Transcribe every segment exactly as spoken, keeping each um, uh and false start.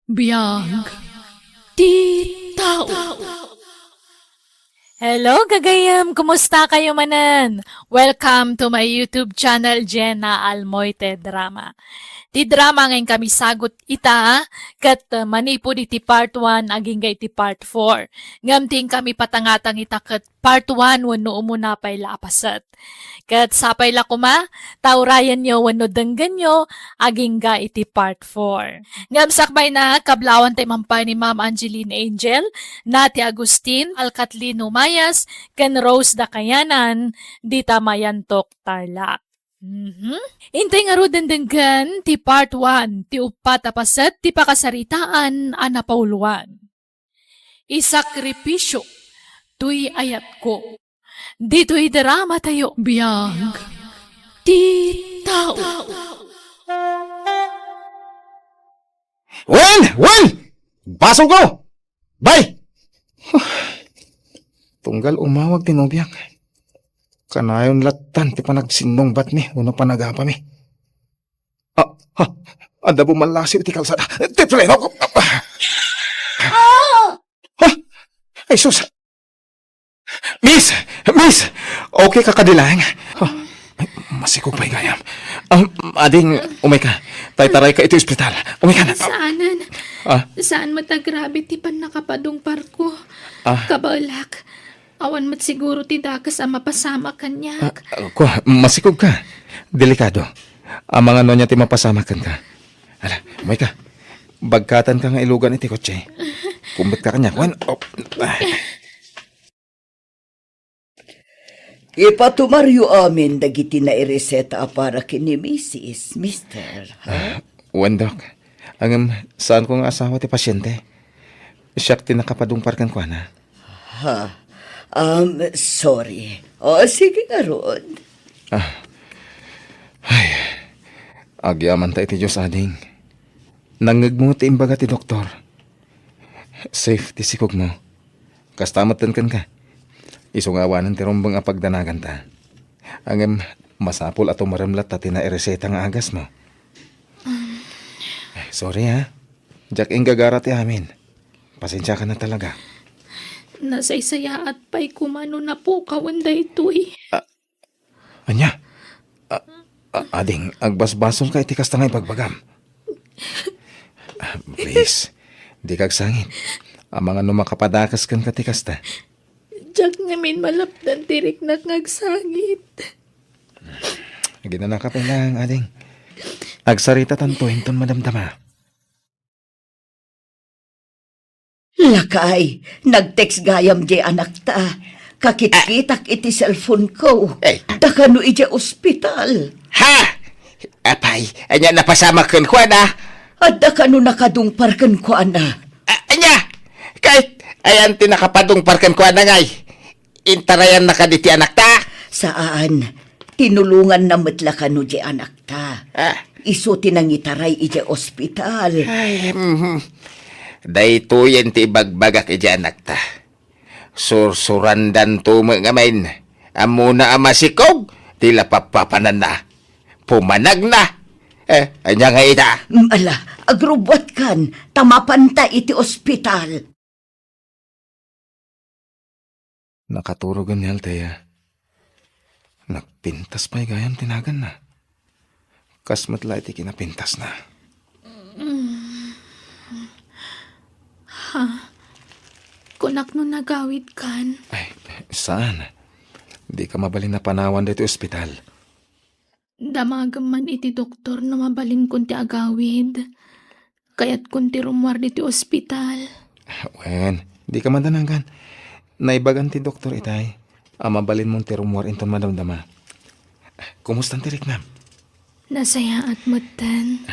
Biag ti tao. Hello, gagayem! Kumusta kayo manen? Welcome to my YouTube channel, Jenna Almoite Drama. Ti drama nga inkami sagut ita, ket, uh, manipud iti part one, agingga iti part four. Ngem ti inkami patangatang ita ket part one wenno umuna pay la a paset. Ket sapay la koma, taurayenyo wenno denggenyo agingga iti part four. Ngem sakbayna, kablaawan tay mampay ni Ma'am Angeline Angel, Nati Agustin, Alkatlin Umayas, ken Rose Dakayanan, dita Mayantok, Tarlac. Mhm. Intay ngaruden denggen ti part one, ti uppat a paset ti pakasaritaan a napauluan. Isakripisyo toy ayatko. Ditoy drama tayo. Biag ti tao. Wen! Wen! Basol ko! Bay! Tunggal umawag ti nobiak. Kanayon lattan ti panagsinnungbatmi wenno panagapami. Ah, ha, adda bumallasiw iti kalsada. Ti preno ko. Ah! Ha? Ay, sus! Miss! Miss! Okay ka kadi laeng? Ah, ay, masikog pay gayam. Ah, ading, umay ka. Taytarayka iti ospital. Umay ka na. Saanen. Ah? Saan met a grabe ti pannakapadungparko. Ah? Kabaelak. Awan met siguro ti dakes a mapasamak kaniak. Ah, ah, kua, masikog ka. Delikado. Amangan no ania ti mapasamak kenka. Ala, umay ka. Bagkatanka nga ilugan iti kotse. Kumbet ka kaniak. Wen, oh. Ah. Ipatumaryo amin dagiti naireseta a para ken ni Misis, Mister, ha? Ah, wen, Doc. Ngem, saanko nga asawa ti pasiente. Siak ti nakapadungpar kenkuana. Ha? Um, sorry. O, sige ngarud. Ah. Ay. Agyamanta iti Dios, ading. Nangngegmo ti imbaga ti doktor. Safe ti sikogmo. Kasta metten kenka. Isu nga awanen ti rumbeng a pagdanaganta. Ngem, masapul a tumarem latta ti naireseta nga agasmo. Ay, sorry, ha. Diak inggagara ti amin. Pasensiakan na talaga. Nasaysayaat pay koma no napukawen daytoy. Ah, ania? Ah, ah, ading, agbasbasolka iti kasta nga ibagbagam. Ah, please, dika agsangit. Amangan no makapadakes kenka ti kasta. Diak ngamin malapdan ti riknak nga agsangit. Aginanaka pay laeng, ading. Agsaritatanto inton madamdama. Lakay, nag-text gayam diay anakta. Kakitkitak iti cellphone ko. Eh. Adda kano idiay ospital. Ha? Apay, ania napasamak kenkuana? Adda kano nakadungpar kenkuana. A-, ania? Ket ayan ti nakapadungpar kenkuana ngay? Intarayannaka diti anakta? Saan. Tinulonganna met la kano diay anakta. Ah. Isu ti nangitaray idiay ospital. Ay, mhm. Daytoyen ti ibagbagak idiay anakta. Sursurandanto met ngamin. Ammona a masikog ti lapappapananna. Pumanagna. Eh, ania ngay ita? Mm, ala, agrubbuatkan, ta mapanta iti ospital. Nakaturogen ni Althea. Nagpintas pay gayam ti naganna. Kas met la iti kinapintasna. Ha? Kunak no nagawidkan? Ay, saan? Dika mabalin a panawan ditoy ospital. Damagem man iti doktor no mabalinkon ti agawid. Kayatkon ti rummuar ditoy ospital. Wen, dika madanagan. Naibagan ti doktor itay a mabalinmon ti rummuar inton madamdama. Kumustan ti riknam? Nasayaat metten.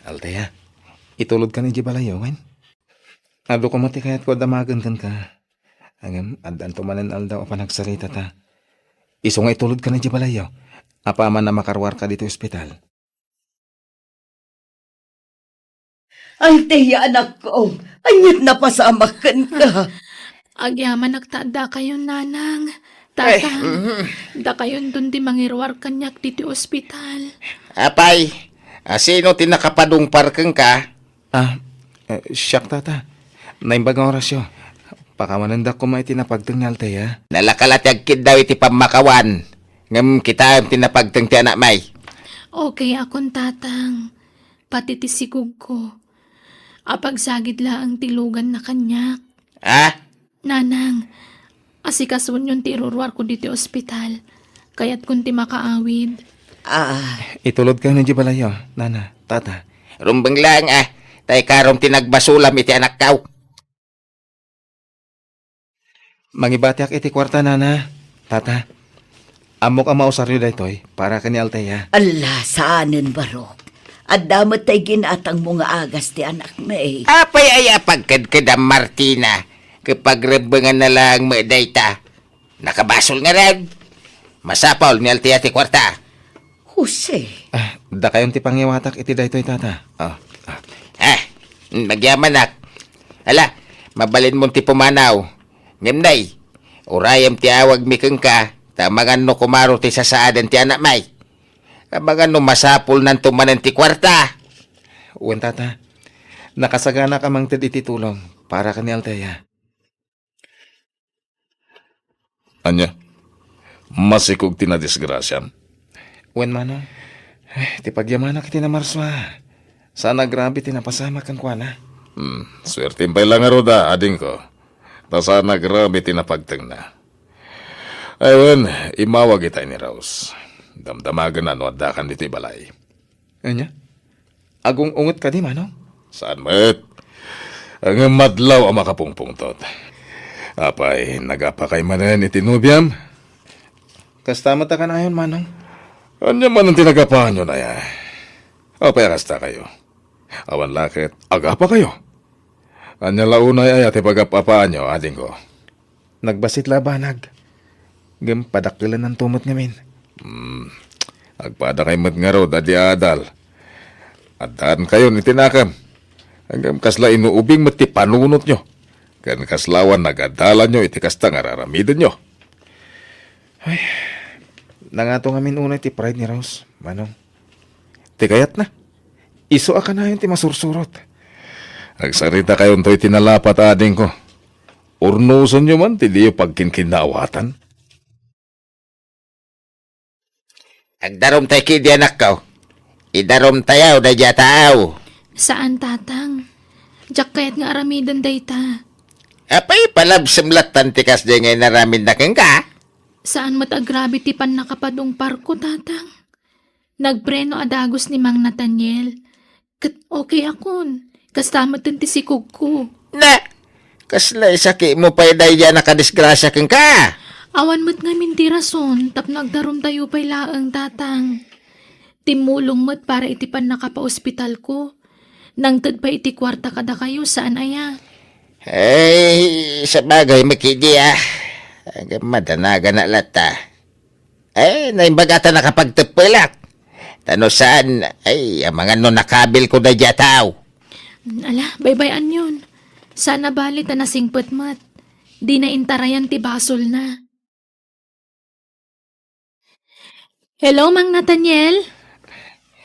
Althea, itulodkan idiay balayyo, wen? Adu koma ti kayatko a damagen kenka. Ngem, addanto manen aldaw a panagsaritata. Isu nga itulodkan idiay balayyo. Apaman a makaruarka ditoy ospital. Althea, anakko, aniat napasamak kenka? Agyamanak ta addakayon, nanang, tatang. Ay, mhm. Dakayonton ti mangiruar kaniak ditoy ospital. Apay, a, sino ti nakapadungpar kenka? Ah, Eh, siak, tata. Naimbag nga orasyo. Pakawanendak koma iti napagteng ni Althea. Nalaka la ti agkiddaw iti pammakawan. Ngem kitaem ti napagteng ti anakmi. Okay akon, tatang. Pati ti sikogko. Apagsagid laeng ti luganna kaniak. Ah? Nanang, asikasuenyon ti iruruarko ditoy ospital. Kayatkon ti makaawid. Ah. Itulodkayo idiay balayyo, nana, tata. Rumbeng laeng, ah. Ta ikarom ti nagbasolam iti anakko. Mangibatiak iti kuarta, nana, tata. Ammok a mausaryo daytoy para ken ni Althea. Alla, saanen, barok. Adda met tay ginatangmo nga agas ti anakmi. Apay aya a pagkedkedam, Martina? Ket pagrebbenganna laeng met dayta. Nakabasol ngarud. Masapul ni Althea ti kuarta. Jose. Ah, dakayon ti pangiwatak iti daytoy, tata. Ah, ah. Ah, magyamanak. Ala, mabalinmon ti pumanaw. Ngem nay, urayem ti awagmi kenka, ta amangan no kumaro ti sasaaden ti anakmi. Amangan no masapulnanto manen ti kuarta. Wen, tata. Nakasaganak a mangted iti tulong para ken ni Althea. Ania? Masikog ti nadisgrasiam? Wen, manong. Eh, ti pagyamanak iti namarsua. Saan a grabe ti napasamak kenkuana. Hmm, suertem pay la ngarud a, adingko. Ta saan a grabe ti napagtengna. Ay, wen, immawag itay ni Rose. Damdamagenna no addakan ditoy balay. Ania? Agung-unget kadi, manong? Saan met? Ngem madlaw a makapungpungtot. Apay, nagapakay manen iti nobiam? Kasta met a kanayon, manong. Ania manen ti nagapaanyo, aya? Apay a kastakayo? Awan la ket agapakayo? Ania la unay aya ti pagap-apaanyo, adingko? Nagbassit la a banag. Ngem padakkelennanto met ngamin. Hmm. Agpadakay met ngarud a di aadal. Addaankayon iti nakem. Ngem kasla inuubing met ti panunotyo. Ken kasla awan nagadalanyo iti kasta nga raramidenyo. Ay, nangato ngamin unay ti pride ni Rose, manong. Ti kayatna, isu a kanayon ti masursurot. Agsaritakayonto iti nalapat, adingko. Urnosenyo man ti diyo pagkinkinnaawatan. Agdarumtay kadi, anakko. Idarumtayaw daydiay a tao. Saan, tatang. Diak kayat nga aramiden dayta. Apay, palabsem lattan ti kasdiay nga inaramidna kenka? Saan met a grabe ti pannakapadungparko, tatang. Nagpreno a dagus ni Mang Nathaniel. Ket okay akon. Kasta met ti sikogko. Na! Kasla isakitmo pay daydiay a nakadisgrasia kenka? Awan met ngamin ti rason tapno agdarumtayo pay laeng, tatang. Timmulong met para iti pannakapaospitalko. Nangted pay iti kuarta kadakayo, saan aya? Ay, sabagay, makidi, ah. Agam madanagan na latta. Eh, naimbag a ta nakapagteppelak. Ta no saan, ay, amangan no nakabilko daydiay a tao. Ala, baybay-anyon. Saan a bali ta nasingpet met. Dina intarayan ti basolna. Hello, Mang Nathaniel.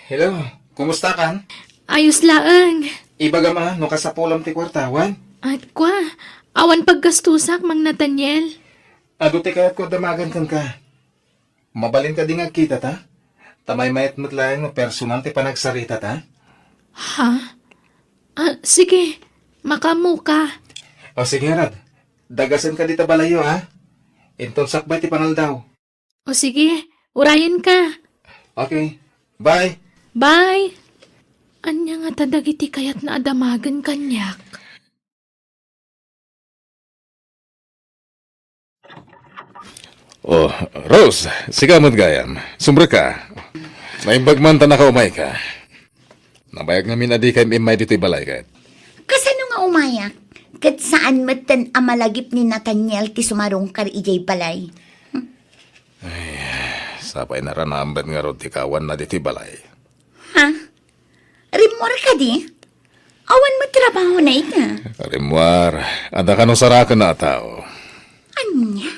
Hello, kumusta kan? Ayos laeng. Ibagam a, no kasapulam ti kuarta, wen? At kwa, awan paggastusak, Mang Nathaniel. Adu ti kayatko a damagen kenka. Mabalin kadi nga agkitata? Ta maymayat met laeng no personal ti panagsaritata. Ha? Ah, sige. Makaammoka. O, sige, ngarud. Dagasen kadi ta balayyo, ha? Inton sakbay ti pangaldaw. O, sige. Urayenka. Okay. Bye. Bye. Ania ngata dagiti kayatna a damagen kaniak? Oh, Rose, sika met gayam. Sumrekka. Naimbag man ta nakaumayka. Nabayag ngamin a dika im-immay ditoy balay ket. Kasano nga umayak? Ket saan metten a malagip ni Nathaniel ti sumarungkar idiay balay. Sapay naranamben ngarud ti kawanna ditoy balay. Ha? Rimmuar kadi? Awan met trabahona ita. Rimmuar, adda kano sarakenna a tao. Ania?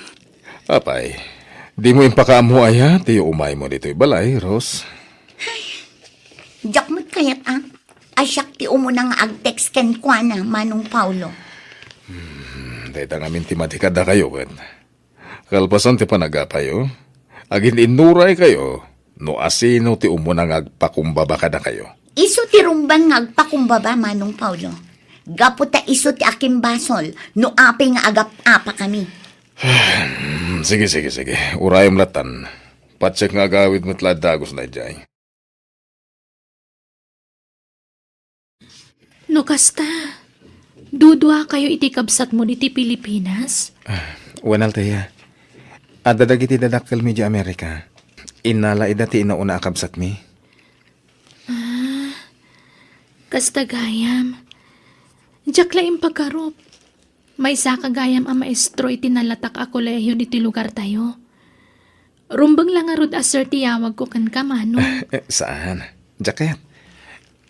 Apay, dimo impakaammo aya ti umaymo ditoy balay, Rose? Diak met kayat a. a siak ti umuna nga agtext kenkuana, Manong Paulo. Hmm, dayta ngamin ti madi kadakayo ket kalpasan ti panagapayo, agin-innuraykayo no asino ti umuna nga agpakumbaba kadakayo. Isu ti rumbeng nga agpakumbaba, Manong Paulo. Gapu ta isu ti akimbasol no apay nga agap-apakami. Hmm, sige, sige, sige. Urayem latan. Patsek nga agawid met la dagus daydiay. No kasta, duduakayo iti kabsatmo diti Pilipinas? Ah, wen, Althea. Adda dagiti dadakkelmi idiay Amerika. Innala ida ti inauna a kabsatmi. Ah, kasta gayam. Diak la impagarup. Maysaka gayam a maestro iti nalatak a kolehio ditoy lugartayo. Rumbeng la ngarud a sir ti yawagko kenka, Manong. Eh, saan? Diak kayat.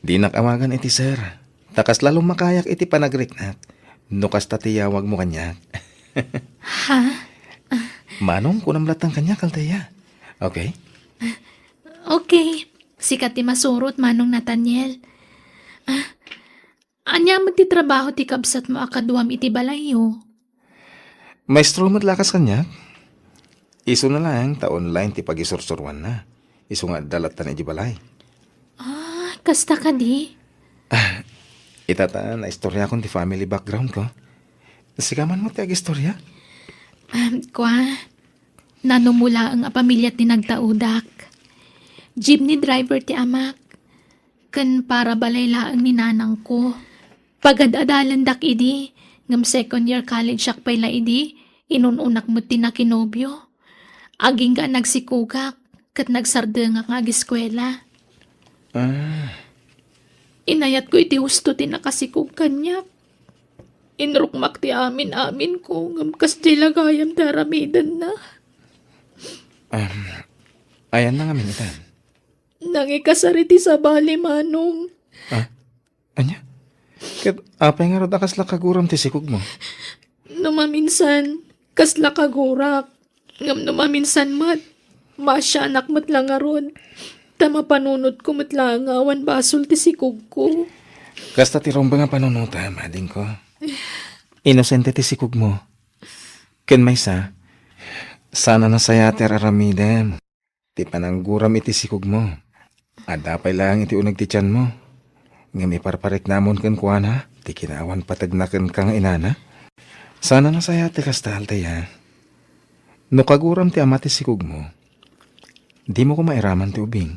Dinak awagan iti sir. Ta kasla lumakayak iti panagriknak no kasta ti yawagmo kaniak. Ha? Manong, kunam latan kaniak, Althea. Okay? Okay. Sika ti masurot, Manong Nathaniel. Ah, ania met ti trabaho ti kabsatmo a kaduam iti balayyo? Maestro met lakas kaniak. Isuna laeng ta online ti pagisursuruanna. Isu nga adda lattan idiay balay. Ah, kasta kadi? Ah, ita ta naistoriakon ti family background ko. Sika man met ti agistorya? Um, kua, nanumo laeng a pamilia ti nagtaudak. Jeepney driver ti amak. Ken para balay laeng ni nanangko. Pagad-adalendak idi, ngem second year college-ak pay la idi, inun-unak met ti nakinobio. Agingga a nagsikogak, ket nagsardengak nga agiskuela. Ah. Inayatko iti husto ti nakasikog kaniak. Inrukmak ti amin-aminko, ngem kasdiay la gayam ti aramidenna. Um, ayanna ngamin itan? Nangikasar iti sabali, Manong. Ah? Ania? Ket apay ngarud a kasla kaguram ti sikogmo? No maminsan, kasla kagurak. Ngem no maminsan met, maasianak met la ngarud. Ta mapanunotko met laeng nga awan basol ti sikogko. Kasta ti rumbeng a panunotam, adingko. Inosente ti sikogmo. Ken maysa, saan a nasayaat ti ar-aramidem ti panangguram iti sikogmo. Adda pay laeng iti uneg ti tianmo. Ngem iparpariknamon kenkuana ti kinaawan pategna kenka nga inana. Saan a nasayaat ti kasta, Althea. No kaguram ti ama ti sikogmo, dimo koma iraman ti ubing.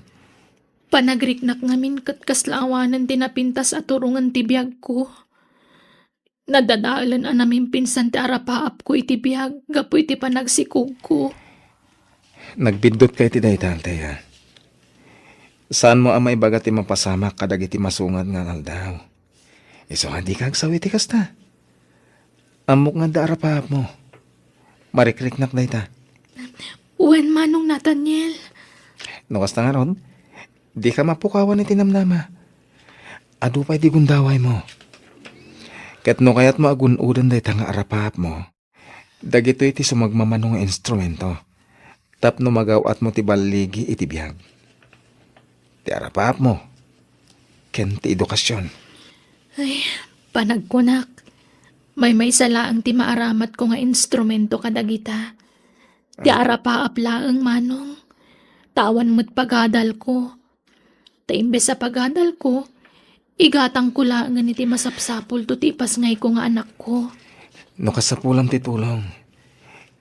Panagriknak ngamin ket kasla awanen ti napintas a turongen ti biagko. Nadadaelen a namimpinsan ti arapaapko iti biag gapu iti panagsikogko. Nagbiddutka iti dayta, Althea. Saanmo a maibaga ti mapasamak kadagiti masungad nga aldaw. Isu nga dika agsaw iti kasta. Ammok nga adda arapaapmo. Marikriknak dayta. Wen, Manong Nathaniel. No kasta ngarud, dika mapukawan iti namnama. Adu pay ti gundawaymo. Ket no kayatmo a gun-oden dayta nga arapaapmo, dagitoy ti sumagmamano nga instrumento tapno magaw-atmo ti balligi iti biag. Ti arapaapmo ken ti edukasion. Ay, panagkunak, maymaysa laeng ti maaramatko nga instrumento kadagita. Ti arapaap laeng, Manong. Ta awan met pagadalko. Ta imbes a pagadalko, igatangko laengen iti masapsapulto ti ipasngayko nga anakko. No kasapulam ti tulong,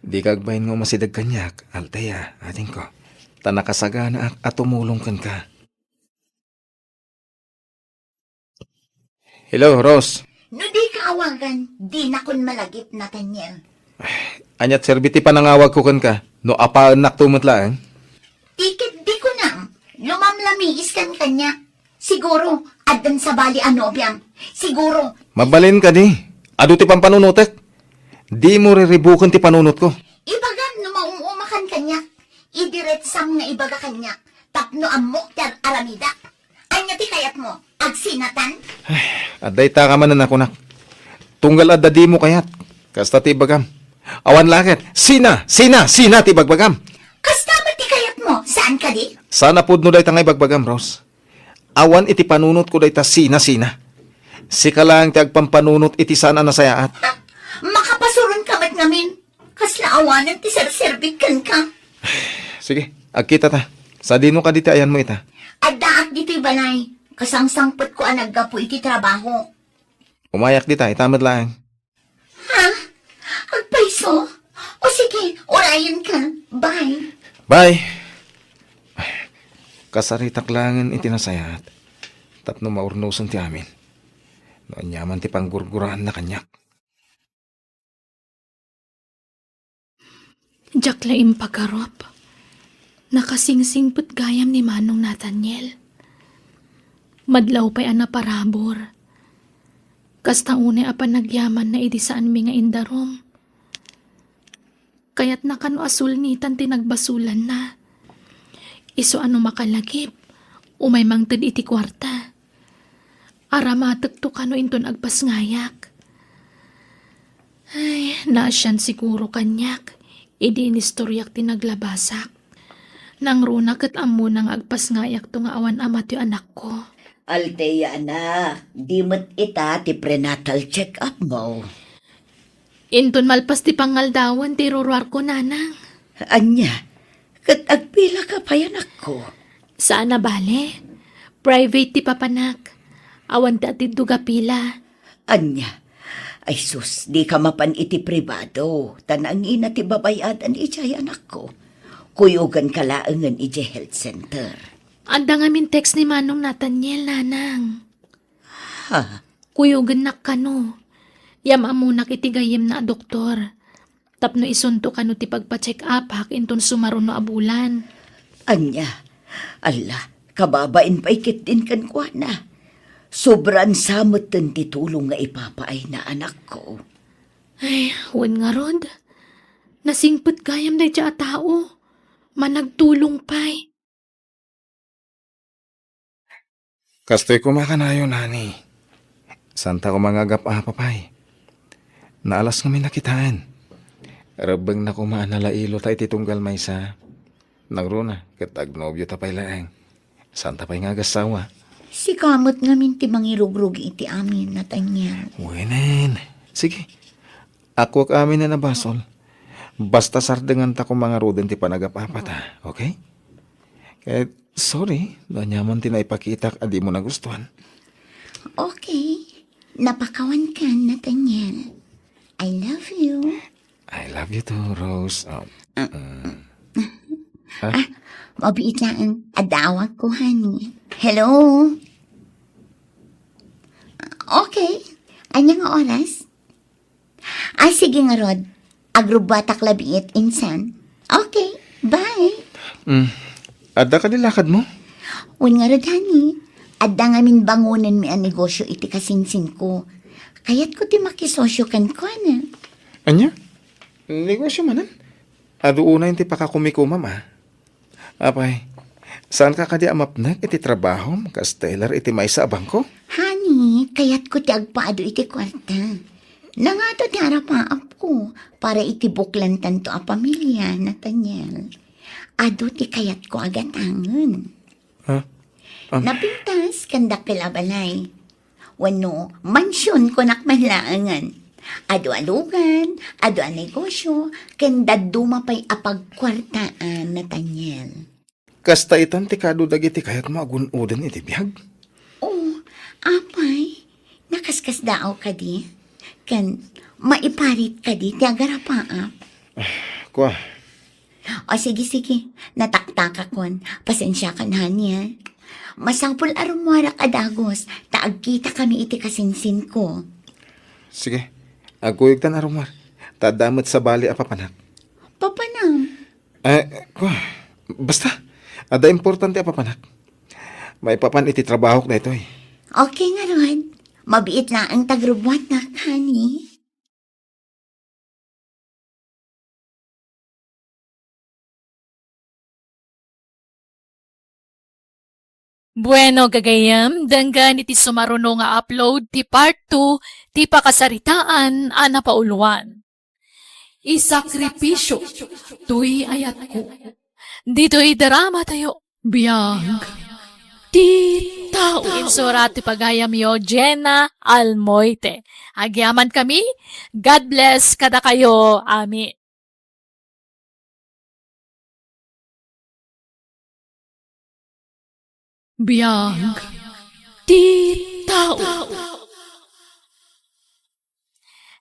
dika agbain nga umasideg kaniak, Althea, adingko. Ta nakasaganaak a tumulong kenka. Hello, Rose. No dika awagan, dinakon malagip, Nathaniel. Aniat serbi ti panangawagko kenka, no apaennakto met laeng? Ti ket di kunam, lumamlamiiskan kaniak. Siguro, addan sabali a nobiam. Siguro. Mabalin kadi, adu ti pampanunotek. Dimo riribuken ti panunotko. Ibagam no maum-umakan kaniak. Idiretsam nga ibaga kaniak tapno ammok ti ar-aramidak. Ania ti kayatmo? Agsinatan? Ay, adda ita ka manen a kunak. Tunggal adda dimo kayat. Kasta ti ibagam. Awan la ket, sina, sina, sina ti ibagbagam? Kasta met ti kayatmo, saan kadi? Saan a pudno dayta nga ibagbagam, Rose. Awan iti panunotko dayta sina-sina. Sika laeng ti agpampanunot iti saan a nasayaat. Makapasuronka met ngamin. Kasla awanen ti serserbik kenka. Sige, agkita ta. Sadino kadi ti ayanmo ita? Addaak ditoy balay. Kasangsangpetko a naggapu iti trabaho. Umayak dita, ita met laeng. Ha? Agpayso? O sige, urayenka. Bye. Bye. Kasaritak laengen iti nasayaat tapno maurnosen ti amin. No aniaman ti panggurguraanna kaniak. Diak la impagarup. Nakasingsingpet gayam ni Manong Nathaniel. Madlaw pay a naparabur. Kasta unay a panagyamanna idi saanmi nga indarum. Kayatna kano a sulnitan ti nagbasolanna. Isu a no makalagip, umay mangted iti kuarta. Aramatekto kano inton agpasngayak. Ay, naasian siguro kaniak idi inistoriak ti naglabasak. Nangruna ket ammona nga agpasngayakto nga awan ama ti anakko. Althea, anak, di met ita ti prenatal check-upmo. Inton malpas ti pangaldawen ti iruruarko, nanang. Ania? Ket agpilaka pay, anakko? Saan a bale. Private ti papanak. Awan ti atiddo nga pila. Ania? Ay sus, dika mapan iti pribado, ta nangina ti babay-adan idiay, anakko. Kuyoganka laengen idiay health center. Adda ngamin text ni Manong Nathaniel, nanang. Ha? Kuyogennak kano. Yam-ammonak iti gayyemna a doktor. Tapno isunto kano ti pagpa-check-upak inton sumaruno a bulan. Ania? Alla, kababain pay ketdin kenkuana. Sobran sa metten ti tulong nga ipapaayna, anakko. Ay, wen ngarud. Nasingpet gayam daydiay a tao. Managtulong pay. Kastoy koma kanayon, honey. Santa koma nga agap-apa pay. Naalas ngamin a kitaen. Rebbengna koma a nalailo ta iti tunggal maysa. Nangruna, ket agnobio ta pay laeng. Santa pay nga agassawa. Sika met ngamin ti mangirugrugi iti amin, Nathaniel. Wenen. Sige. Akuak aminen a basol. Basta sardenganta koma ngaruden ti panagap-apata, okay? Ket sorry, no aniaman ti naipakitak a dimo nagustuan. Okay. Napakawankan, Nathaniel. I love you. I love you too, Rose. Oh, Ah. mm. Ah? Ah, mabiit laeng. Adda awagko, honey. Hello? Okay. Ania nga oras? Ay, sige ngarud. Agrubbuatak labiit, insan. Okay, bye. Mm. Adda kadi lakadmo? Wen ngarud, honey. Adda ngamin bangonenmi a negosyo iti kasinsinko. Kayatko ti makisosyo kenkuana. Ania? Negosyo manen? Adu unay ti pakakumikomam, a. Apay, saanka kadi a mapnek iti trabahom kas teller iti maysa a bangko? Honey, kayatko ti agpaadu iti kuarta. Nangata ti arapaapko para iti buklantanto a pamilia, Nathaniel. Adu ti kayatko a gatangen. Ha? Am- Napintas ken dakkel a balay. Wenno, mansion kunak man laengen. Adu a lugan, adu a negosyo, ken dadduma pay a pagkuartaan, Nathaniel. Kasta itan ti kadu dagiti kayatmo a gun-oden iti biag? Oh, apay, nakaskasdaaw kadi? Ken maiparit kadi ti agarapaap? Kua. O, sige, sige. Nataktakakon. Pasensiakan, honey, a. Masapul a rummuarak a dagus, ta agkitakami iti kasinsinko. Sige. Agkuyogtan a rummuar. Ta adda met sabali a papanak. Papanam? Eh, kua. Basta. Adda importante a papanak. Maipapan iti trabahok daytoy. Okay ngarud. Mabiit laeng ta agrubbuatnak, honey. Bueno, gagayyem, denggen iti sumaruno nga upload ti part two ti pakasaritaan a napauluan. Isakripisio toy ayatko. Ditoy drama tayo, biag. Ti tao. Insura ti pagayamyo, Jenna Almoite. Agyamankami, God bless kadakayo. Amen. Biag ti tao.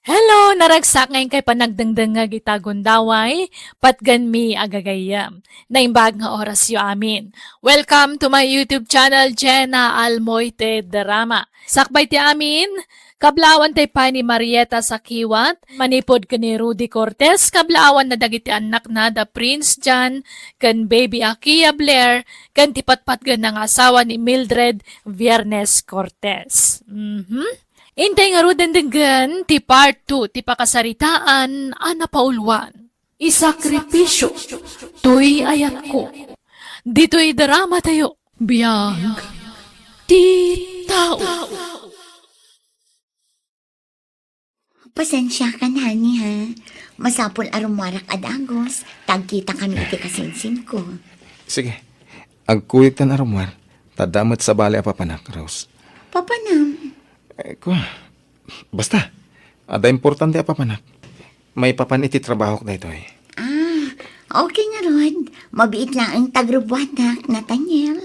Hello, naragsak nga inkay panagdengdengngeg ita gundaway, patgenmi a gagayyem. Naimbag nga orasyo amin. Welcome to my YouTube channel, Jenna Almoite Drama. Sakbay ti amin, kablaawan tay pay ni Marieta Sakiwat, manipud ken ni Rudy Cortez, kablaawanna dagiti annakna da Prince John ken Baby Akia Blair, ken ti patpatgenna nga asawa ni Mildred Viernes Cortez. Mhm. Intay ngaruden denggen ti part two ti pakasaritaan a napauluan. Isakripisyo toy ayatko. Ditoy drama tayo. Biag ti tao. Pasensiakan, honey, ha? Masapul a rummuarak a dagus, ta agkitakami iti kasinsinko. Sige. Agkuyogtan a rummuar, ta adda met sabali a papanak, Rose. Papanam? Eh, kua. Basta, adda importante a papanak. Maipapan iti trabahok daytoy. Ah, okay ngarud. Mabiit laeng ta agrubbuatak, Nathaniel.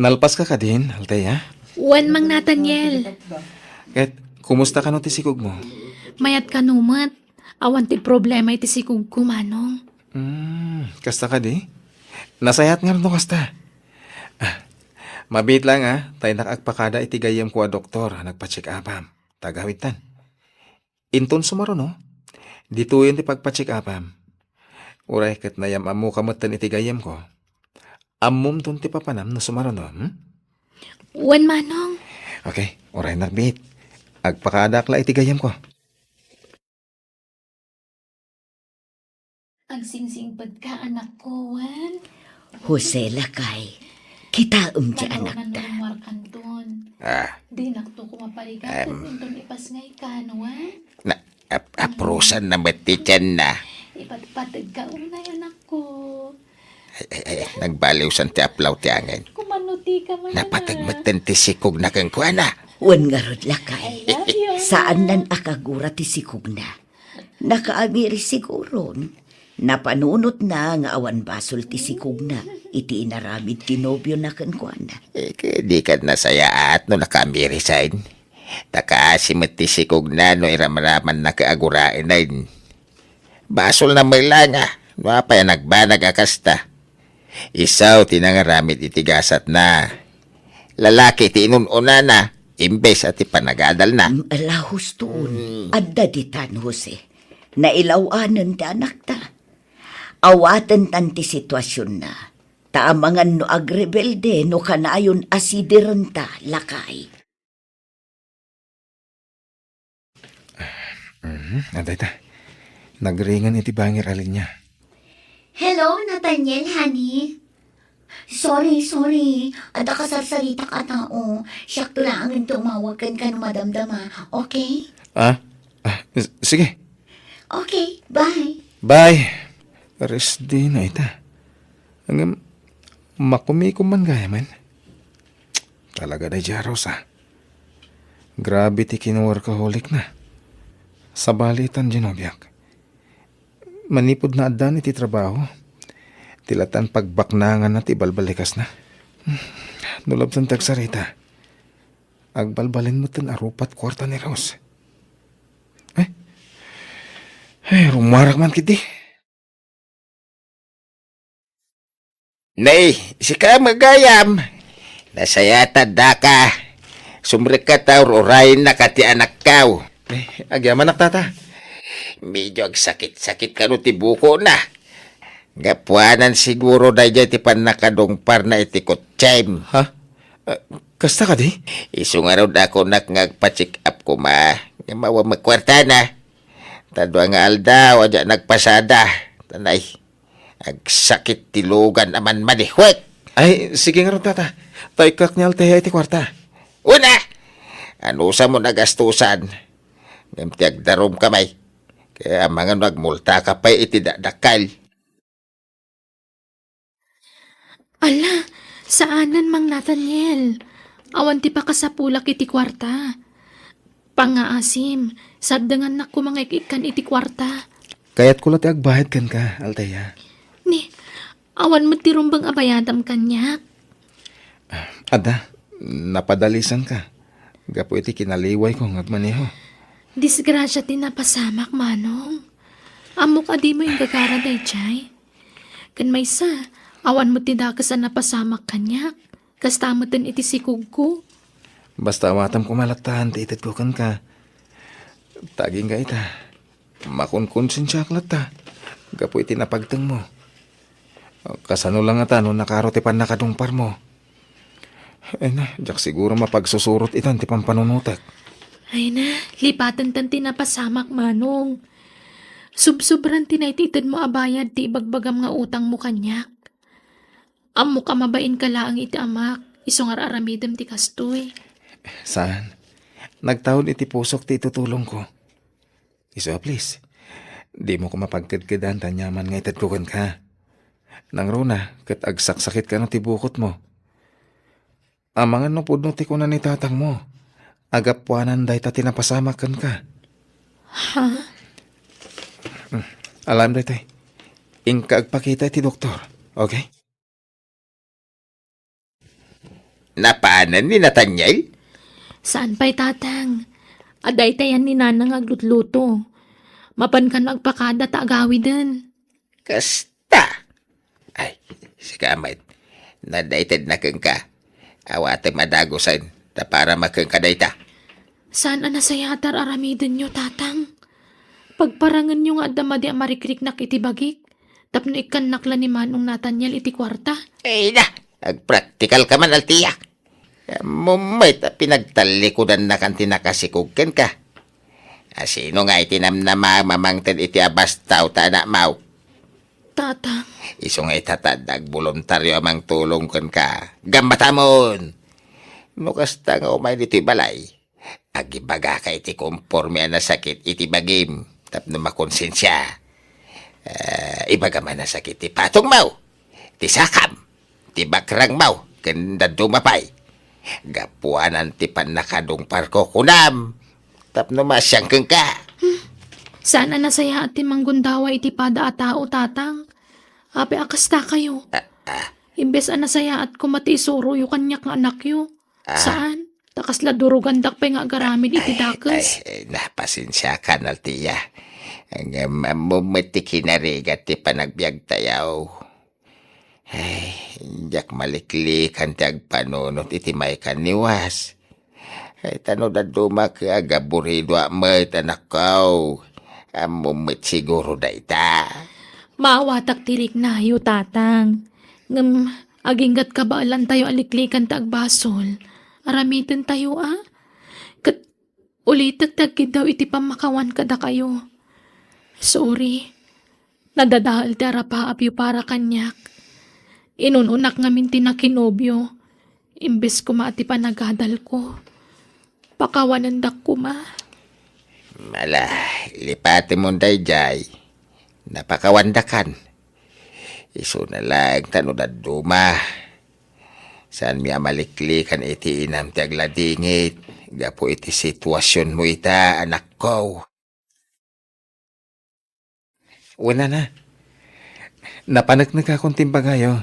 Nalpaska kadin, Althea? Wen, Mang Nathaniel. Ket, kumusta kano ti sikogmo? Mayat kano met. Awan ti problema iti sikogko, Manong. Hmm, kasta kadi? Nasayaat ngarud no kasta. Ah, mabiit laeng, a, ta innak agpakada iti gayyemko a doktor a nagpa-check-upam. Ta agawidtan. Inton sumaruno, ditoyen ti pagpa-check-upam. Uray ket nayam-ammoka metten iti gayyemko. Ammomton ti papanam no sumaruno, hmm? Wen, Manong. Okay, uray nakbiit. Agpakaadak la iti gayyemko. Agsingsingpet ka, anakko, wen? Jose, lakay, kitaem ti anakta. Mano-mano warkanton. Ah. Dinakto ko maparigat. Em. Inton ipasngay ka, no, wen? Na, ap-, aprosan na met ti tiyanna. Ipatpateg ka unay, anakko. Ay, ay, ay, nagbaliwsan ti aplaw ti angin. Kumano ti ka man, napateg metten ti sikogna kenkuana. Wen ngarud, lakay. I love you. Saannan a kagura ti sikogna. Nakaamiri siguron. Napanunotna nga awan basol ti sikogna iti inaramid ti nobiona kenkuana. Eh, ket dikan nasayaat no nakaamiri, saen? Ta kaasi met ti sikogna no iramramanna ket aguraenen. Basolna met la nga no apay a nagbanag a kasta. Isu ti nangaramid iti gasatna. Lalaki ti inun-unana, imbes a ti panagadalna. Mm, ala, husto. Mm. Adda ditan, Jose. Nailaw-anen ti anakta. Awatentan ti situasionna. Ta amangan no agrebelde no kanayon a sidirenta, lakay. Mhm, adda ita. Nagringen iti bangir a linia. Hello, Nathaniel, honey. Sorry, sorry. Adda kasarsaritak a tao. Siakto laengen ti umawag kenka no madamdama. Okay? Ah? Ah, s-, sige. Okay, bye. Bye. Resdina ita. Ngem, makumikom man gayamen. Talaga daydiay a Rosa. Grabe ti kinaworkaholikna. Sabali itan ti nobiak. Manipud naaddaan iti trabaho, ti latan pagbaknanganna ti balbalikasna. No labsan ti agsarita, agbalbalin metten a rupat kuarta ni Rose. Ay, ay, rummuarak man ketdi. Nay, sika met gayam. Nasayaat daka. Sumrekka ta ur-urayennaka ti anakko. Eh, agyamanak, tata. Medyo agsakit-sakit kano ti bukona. Gapuanan siguro daydiay ti pannakadungparna iti kotsem. Ha? Ah, kasta kadi? Isu ngarud a kunak nga agpa-check up koma. Nga mawa met kuartana. Ta dua nga aldaw a diak nagpasada. Tanay. Agsakit ti lugan a manmanihwek. Ay, sige ngarud, tata. Ta ikkak ni Althea iti kuarta. Una! Anusam mo nagastusan? Ngem ti agdarumka met. Kaya amangan no agmultaka pay iti dakdakkel. Ala, saanen, Mang Nathaniel. Awan ti pakasapulak iti kuarta. Pangngaasim, saddengannak koma nga ik-ikkan iti kuarta. Kayatko la ti agbayad kenka, Althea. Ni, awan met ti rumbeng a bayadam kaniak. Adda, napadalisanka gapu iti kinaliwayko nga agmaneho. Disgrasia ti napasamak, Manong. Ammok a dimo inggagara daydiay. Ken maysa, awan met ti dakes a napasamak kaniak. Kasta meten iti sikogko. Basta awatam koma latta ti itedko kenka. Ta agingga ita, makonkonsensiaak latta gapu iti napagtengmo. Kasano la ngata no nakaro ti pannakadungparmo? Ay na, diak siguro mapagsusurot itan ti pampanunotek. Ay na, lipatenta ti napasamak, Manong. Subsobran ti naititedmo a bayad ti ibagbagam nga utangmo kaniak. Ammok a mabainka laeng iti amak, isu nga ar-aramidem ti kastoy. Saan? Nagtaud iti pusok ti itutulongko. Isu a, please, dimo koma pagkedkedan ta aniaman nga itedko kenka. Nangruna, ket agsaksakit kano ti bukotmo. Amangan no pudno ti kuna ni tatangmo a gapuanan dayta ti napasamak kenka. Ha? Hmm. Alam daytoy. Inka agpakita iti doktor, okay? Napanan ni Nathaniel? Saan pay, Tatang. Adda itayan ni Nana nga aglutluto. Mapan kano agpakada ta agawiden. Kasta? Ay, sika met. Nadaited na kenka. Awatem a dagusen, ta para makenka dayta. Saan a nasayaat a ar-aramidenyo, Tatang? Pagparangenyo nga adda madi a marikriknak iti bagik, tapno ikkannak la ni Manong Nathaniel iti kuarta. Ay na, agpraktikalka man, Althea. Ammom met a pinagtallikudannakan ti nakasikog kenka. A sino nga iti namnama a mamangted iti abastaw ta anakmo? Tatang. Isu nga ita ta adda agboluntario a mangtulong kenka. Gammatamon! No kasta nga umay ditoy balay, agibagaka iti konporme a nasakit iti bagim tapno makonsensia. Ah, ibagam a nasakit ti patongmo, ti sakam, ti bakrangmo, ken dadduma pay. Gapuanan ti pannakadungparko, kunam, tapno maasian kenka. Hmm. Saan a nasayaat ti manggundawa iti pada a tao, Tatang. Apay a kasta kayo? Ah, ah. Imbes a nasayaat koma ti isuroyo kaniak nga anakyo. Ah. Saan? Ta kasla durugandak pay nga agaramid iti dakes. Ay, ay, ay, napasensiakan, Althea. Ngem ammom met ti kinarigat ti panagbiagtayo. Ay, diak maliklikan ti agpanunot iti maykan ni Was. Ay, ta no dadduma ket agaburidoak met, anakko. Ammom met siguro dayta. Maawatak ti riknayo, Tatang. Ngem agingga't kabaelantayo a liklikan ti agbasol. Aramitentayo, a? Ket ulitek ti agkiddaw iti pammakawan kadakayo. Sorry. Nadadael ti arapaapyo para kaniak. Inun-unak ngamin ti nakinobio. Imbes koma ti panagadalko, pakawanendak koma. Ala, lipatemon daydiay. Napakawandakan. Isuna laeng ta no dadduma. Saanmi a maliklikan iti inam ti agladingit gapu iti situasionmo ita, anakko. Wen, nana, napaneknekakon ti imbagayo.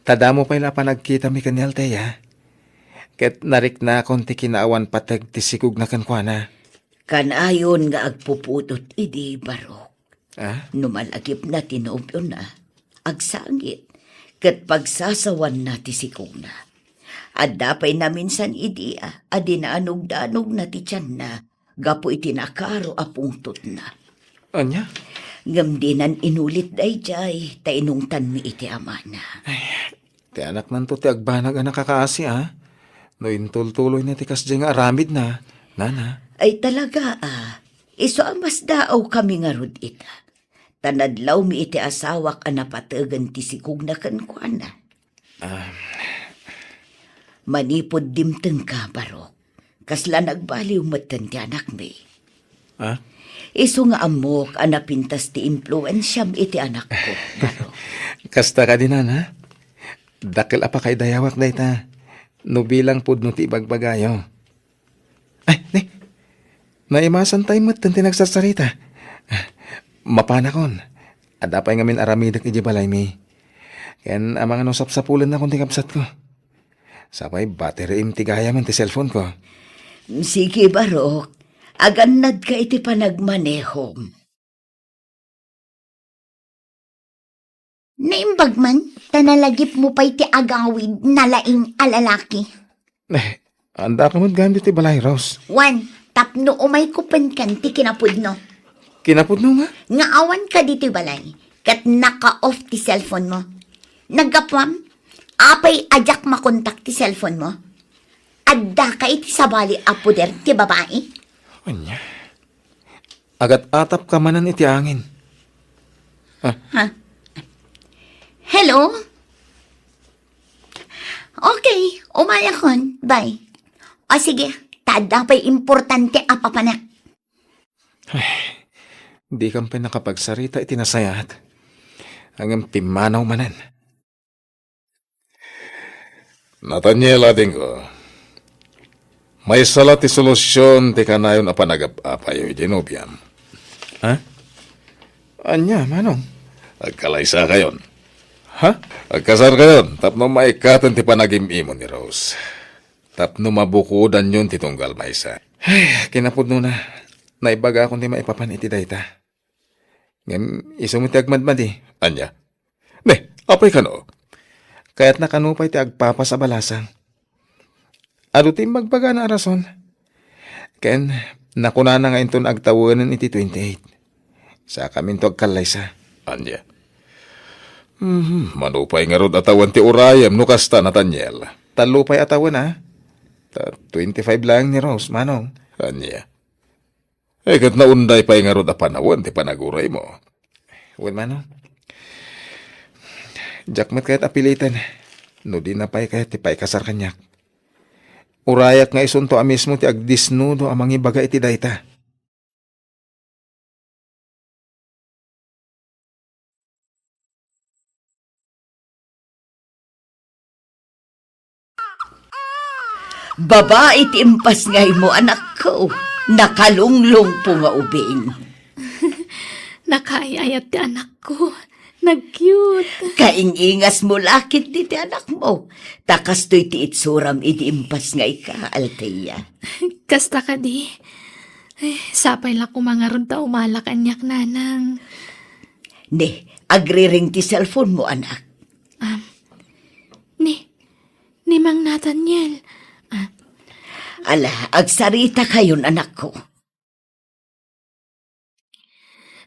Ta damo pay la a panagkitami ken ni Althea. Ket nariknakon ti kinaawan pateg ti sikogna kenkuana. Kanayon nga agpupudot idi, Barok. Ah? No malagipna ti nobiona, agsangit, ket pagsasawanna ti sikogna. Adda pay naminsan idi a, a dinaanugdanogna ti tianna gapu iti nakaro a pungtotna. Ania? Ngem dinan inulit daydiay, ta inungtanmi iti amana. Ay, ti anaknanto ti agbanag a nakakaasi, a? No intultuloyna ti kasdiay nga aramidna, nana. Ay, talaga, a. Isu a masdaawkami ngarud ita. Ta nadlawmi iti asawak a napategen ti sikogna kenkuana. Ah. Manipud dimtengka, Barok, kasla nagbaliw metten ti anakmi. Ah? Isu nga ammok a napintas ti impluensiam iti anakko, Barok. Kasta kadi, nana? Dakkel a pakaidayawak dayta, no bilang pudno ti ibagbagayo. Ay, ni, naimasan tayo met ti nagsarsarita. Mapanakon. Adda pay ngamin aramidek idiay balaymi. Ken amangan no sapsapulennakon ti kabsatko. Sapay batteryem ti gayamen ti cellphone ko. Sige, Barok. Agannadka iti panagmanehom. Naimbag man, ta nalagipmo pay ti agawid, nalaing a lalaki. Eh, andaka met gayam ditoy balay, Rose. Wen, tapno umayko penken ti kinapudno. Kinapudno nga? Nga awan ka ditoy balay, ket naka-off ti cellphone mo. Naggapuam, apay a diak makontak ti cellphone mo? Addaka iti sabali a poder ti babai? Ania? Agat-atap ka manen iti angin. Ah. Ha? Hello? Okay, umayakon. Bye. O sige, ta adda pay importante a papanek. Ay, di kam pay nakapagsarita iti nasayaat. Ngem pimmanaw manen. Nathaniel, adingko, maysa la ti solusion ti kanayon a panagap-apayo iti nobiam. Ha? Ania, manong? Agkalaysakayon. Ha? Agkasarkayon tapno maikkaten ti panagim-imo ni Rose. Tapno mabukodanyon ti tunggal maysa. Ay, kinapudnona, naibagakon ti maipapan iti dayta. Ngem isu met ti agmadmadi. Ania? Ne, apay kano? Kayatna kano pay ti agpapas a balasang. Adu ti imbagbagana a rason. Ken nakunana nga inton agtawenen iti twenty-eight. Sakaminto agkallaysa. Ania? Mhm, mano pay ngarud a tawen ti urayem no kasta, Nathaniel? Tallo pay a tawen, a? Ta twenty-five laeng ni Rose, manong. Ania? Eh, ket naunday pay ngarud a panawen ti panaguraymo. Wen, manong. Diak met kayat a piliten no dina pay kayat ti paikasar kaniak. Urayak nga isunto a mismo ti agdesnudo a mangibaga iti dayta. Babai ti impasngaymo, anakko. Nakalunglongpo nga ubing. Nakaay-ayat ti anakko. Nag-cute. Kaing-ingasmo la ketdi ti anakmo. Ta kastoy ti itsuram idi impasngayka, Althea. Kasta kadi. Ay, sapay la koma ngarud ta umala kaniak, nanang. Ne, agriring ti cellphone mo, anak. Um, ni, ni Mang Nathaniel. Ah. Ala, agsarita kayon, anakko.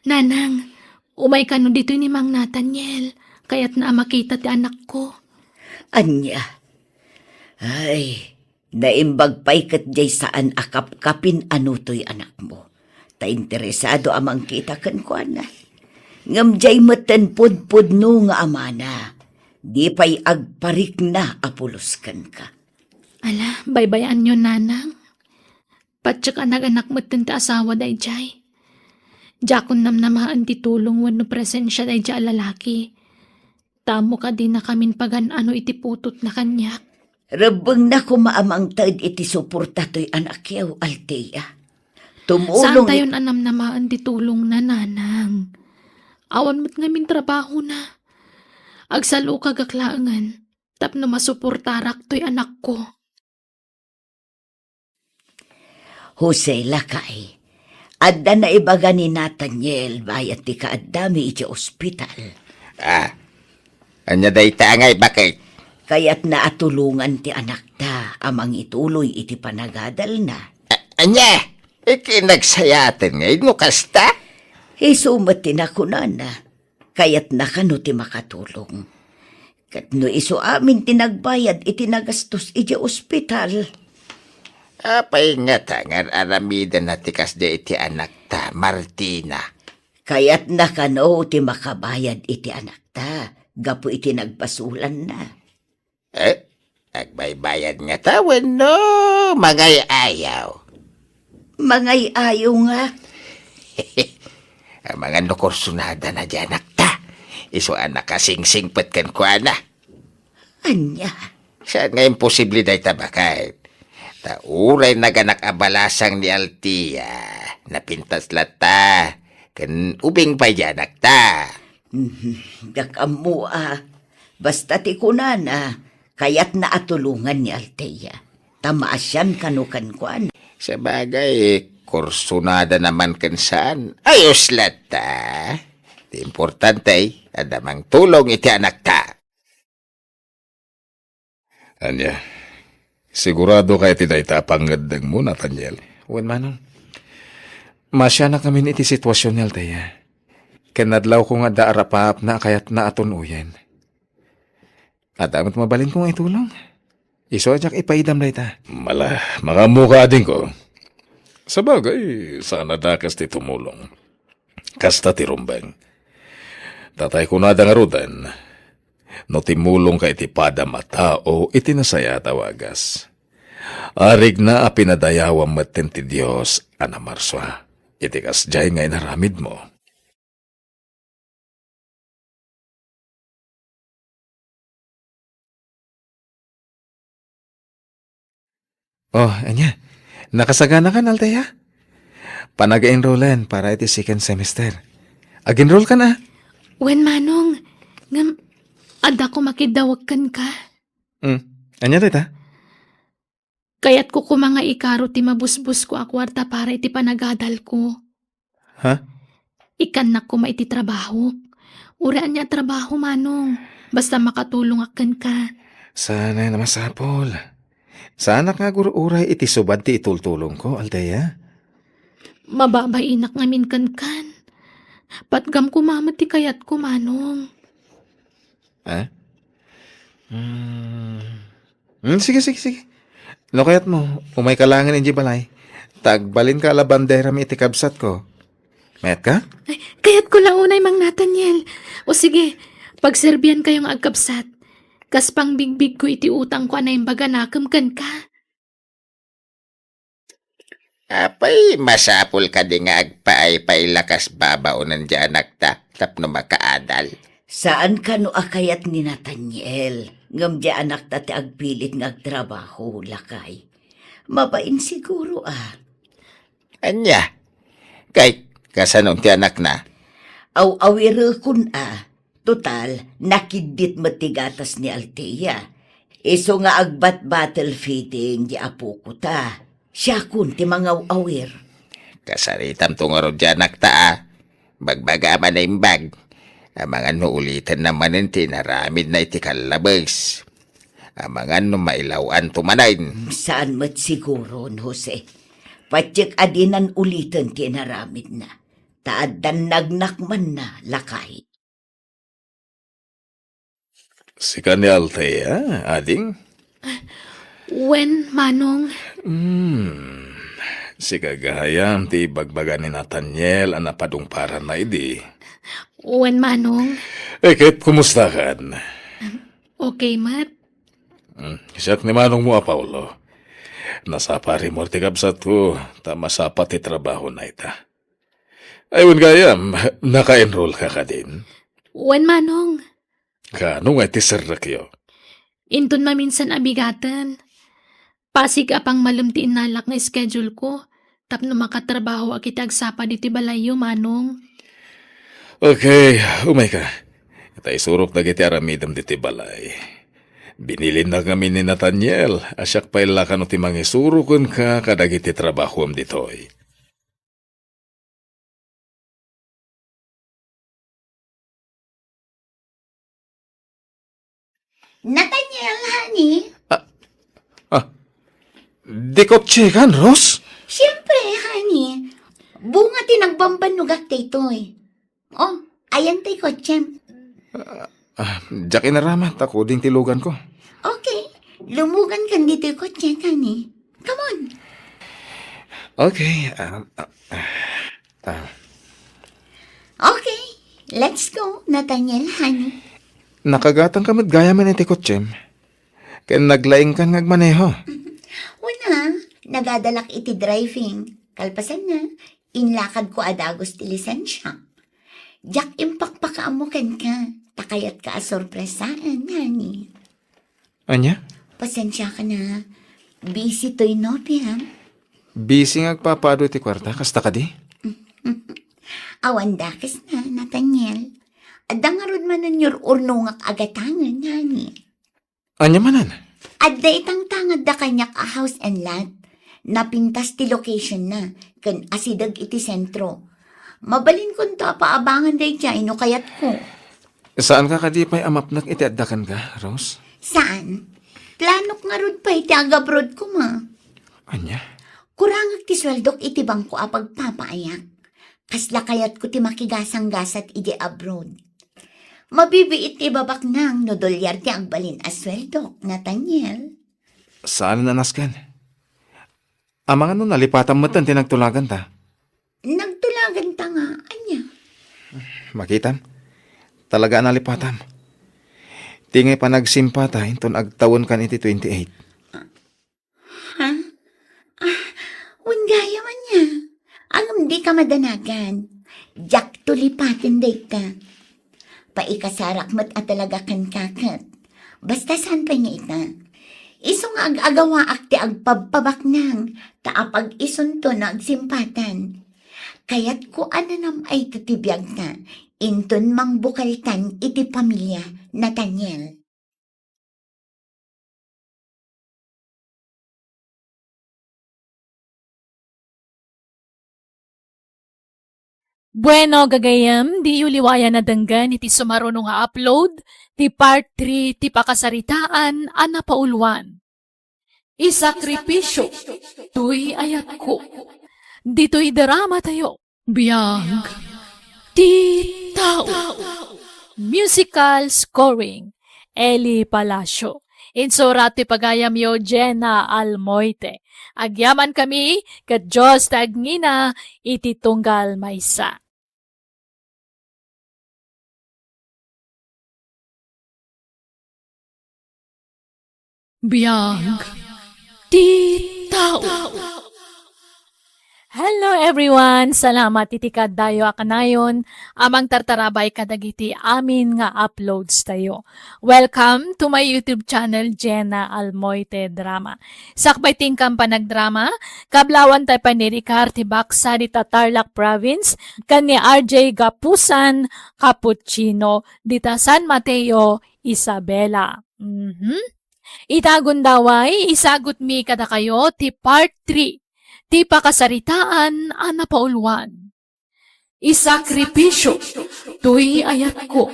Nanang, umay kano ditoy ni Mang Nathaniel. Kayatna a makita ti anakko. Ania? Ay, naimbag pay ket diay saan a kapkapin a nutoy anakmo. Ta interesado a mangkita kenkuana. Ngem diay metten pudpudno nga amana. Di pay agparikna a pulos kenka. Ala, baybay-anyon, nanang. Patiek a naganak metten ti asawa daydiay. Diakon namnamaen ti tulong wenno presensia daydiay a lalaki. Ta ammok a dinakamin pagan-ano iti putotna kaniak. Rebbengna koma a mangted iti suporta toy anakyo, Althea. Tumulong. Saantayon a namnamaen ti tulongna, nanang. Awan met ngamin trabahona. Agsalukagak laengen tapno masuportarak toy anakko. Jose, lakay, adda naibaga ni Nathaniel bayat ti kaaddami iti ospital. Ah, ania dayta nga ibaket? Kayatna a tulongan ti anakta a mangituloy iti panagadalna. A-, ania? Ikinagsayaten ngay no kasta? Isu met ti nakunana. Kayatna kano ti makatulong. Ket no isu amin ti nagbayad iti nagastos idiay ospital. Apay ngata nga ar-aramidenna ti kasdiay iti anakta, Martina? Kayatna kano ti makabayad iti anakta gapu iti nagbasolanna. Eh, agbaybayad ngata wenno mangay-ayaw? Mangay-ayaw nga. Amangan no kursunadana diay anakta. Isu a nakasingsingpet kenkuana. Ania? Saan nga imposible dayta, baket? Ta uray naganak a balasang ni Althea, napintas latta, ken ubing pay diay anakta. Mhm, diak ammo a. Basta ti kunana, kayatna a tulongan ni Althea. Ta maasian kano kenkuana. Sabagay, kursunada naman ken saan. Ayos latta. Ti importante, adda mangtulong iti anakta. Ania, sigurado ka iti dayta a pangngeddengmo, Nathaniel? Wen, Manong. Maasianak ngamin iti situasion ni Althea. Ken nadlawko nga adda arapaapna a kayatna a tun-oyen. Adda met mabalinko nga itulong. Isu a diak ipaidam dayta. Mala, makaammoka, adingko. Sabagay, saan a dakes ti tumulong. Kasta ti rumbeng. Ta tay kunada ngaruden, no timmulongka iti padam a tao iti nasayaat a wagas, arigna a pinadayawam metten ti Dios a namarsua iti kasdiay nga inaramidmo. Oh, ania? Nakasaganakan, Althea? Panaga-enrollen para iti second semester. Ag-enroll ka na? Wen, Manong. Ngem, adda ko makiddawag kenka. Hmm. Ania dayta? Kayatko koma nga ikaro ti mabusbosko a kuarta para iti panagadalko. Ha? Ikannak koma iti trabahok. Uray ania a trabaho, Manong. Basta makatulongak kenka. Saan a masapul. Saanak nga agur-uray iti subad ti itultulongko, Althea. Mababainak ngamin kenkan. Patgam koma met ti kayatko, Manong. Ha? Hmm. Hmm, sige, sige, sige. No kayatmo, umayka laengen idiay balay. Ta agbalinka a labanderam iti kabsatko. Mayat ka? Ay, kayatko la unay, Mang Nathaniel. O sige, pagserbiankayo nga agkabsat. Kas pangbigbigko iti utangko a naimbag a nakem kenka. Apay, masapul kadi nga agpaaypaay la kas babaonen diay anakta tapno makaadal? Saan kano a kayat ni Nathaniel, ngem diay anakta ti agpilit nga agtrabaho, lakay. Mabain siguro a. Ania? Kay, kasano ti anakna? Aw-awirekon a. Total, nakiddit met ti gatas ni Althea. Isu nga agbat-bottle feeding di apoko ta. Siakon ti mangaw-awir. Kasaritamto ngarud diay anakta a. Bagbaga a manaimbag. Amangan no ulitenna manen ti inaramidna iti kallabes. Amangan no mailaw-anto manen. Saan met siguron, Jose. Patiek a dinan uliten ti inaramidna. Ta addan nagnakmanna, lakay. Sika ni Althea, ading? Wen, Manong. Hmm. Sika gayam ti ibagbaga ni Nathaniel a napadungparanna idi. Wen, Manong. Eh, ket kumustakan? Okay met. Hmm. Siak ni manongmo a Paulo. Nasapa rimor ti kabsatko, ta masapa ti trabahona ita. Ay, wen gayam, naka-enroll ka kadin? Wen, Manong. Kaano nga iti serrekyo? Inton maminsan a bigaten. Pasig a pangmalem ti innalak nga schedule ko, tapno makatrabahoak iti agsapa ditoy balayyo, Manong. Okay, umayka. Ta isurok dagiti aramidem ditoy balay. Binilinnak ngamin ni Nathaniel a siak pay la kano ti mangisuro kenka kadagiti trabahoem ditoy. Nathaniel, honey. Ah, ah, di kotsekan, Rose? Siyempre, honey. Bunga ti nagbambannogak daytoy. Oh, ayan ti kotsem. Ah, diak inarama, ta kuding ti luganko. Okay, lumugankan ditoy kotse, honey. Come on. Okay, ah, ah, ah. Okay, let's go, Nathaniel, honey. Nakagatangka met gayamen iti kotsem. Ken naglaingkan nga agmaneho. Una, nagadalak iti driving. Kalpasanna, inlakadko a dagus ti lisensiak. Diak impakpakaammo kenka, ta kayatka a sorpresaen, honey. Ania? Pasensiakan a. Busy toy no, Piam? Busy nga agpapaadu iti kuarta, kasta kadi? Awan dakes na, Nathaniel. Adda ngarud manen nga ur-urnongak a gatangen, honey. Ania manen? Adda itangtangad da kaniak a house and lot. Napintas ti location na, ken asideg iti sentro. Mabalinkonto a paabangan daydiay no kayatko. Saanka kadi pay a mapnek iti adda kenka, Rose? Saan. Planok ngarud pay ti agabroad koma. Ania? Kurangek ti sueldok iti bangko a pagpapaayak. Kasla kayatko ti makigasang-gasat idiay abroad. Mabibiit ti ibabaknang no dolyar ti agbalin a sueldok, Nathaniel. Saan a nasken? Amangan no nalipatam metten ti nagtulaganta. Nagtulaganta nga, ania? Makitam, talaga a nalipatam. Ti ngay panagsimpata inton agtawenkan iti twenty-eight. Ha? Ah, wen gayam ania. Ngem dika madanagan. Diakto lipaten dayta. Paikasarak met a talaga kenka ket. Basta saan pay nga ita. Isu nga ag-agawaak ti agpabpabaknang, ta apag-isunto no agsimpatan. Kayatko a nanam-ayto ti biagta, inton mangbukeltan iti pamilia, Nathaniel. Bueno, gagayyem, diyo liwayan a denggen iti sumaruno nga upload ti part three ti pakasaritaan a napauluan. Isakripisio toy ayatko. Ditoy drama tayo. Biag ti tao. Musical scoring, Eli Palacio. Insurat ti pagayamyo, Jenna Almoite. Agyamankami ket Dios ti agngina iti tunggal maysa. Biag ti tao. Hello everyone! Salamat iti kaadayo a kanayon a mangtartarabay kadagiti amin nga uploads tayo. Welcome to my YouTube channel, Jenna Almoite Drama. Sakbay ti inkam panagdrama, kablawan tayo panirikar ti baksa dita Tarlac Province, ken ni R J Gapusan Cappuccino dita San Mateo, Isabela. Mhm. Ita gundaway, isagutmi kadakayo ti part three ti pakasaritaan a napauluan. Isakripisio toy ayatko.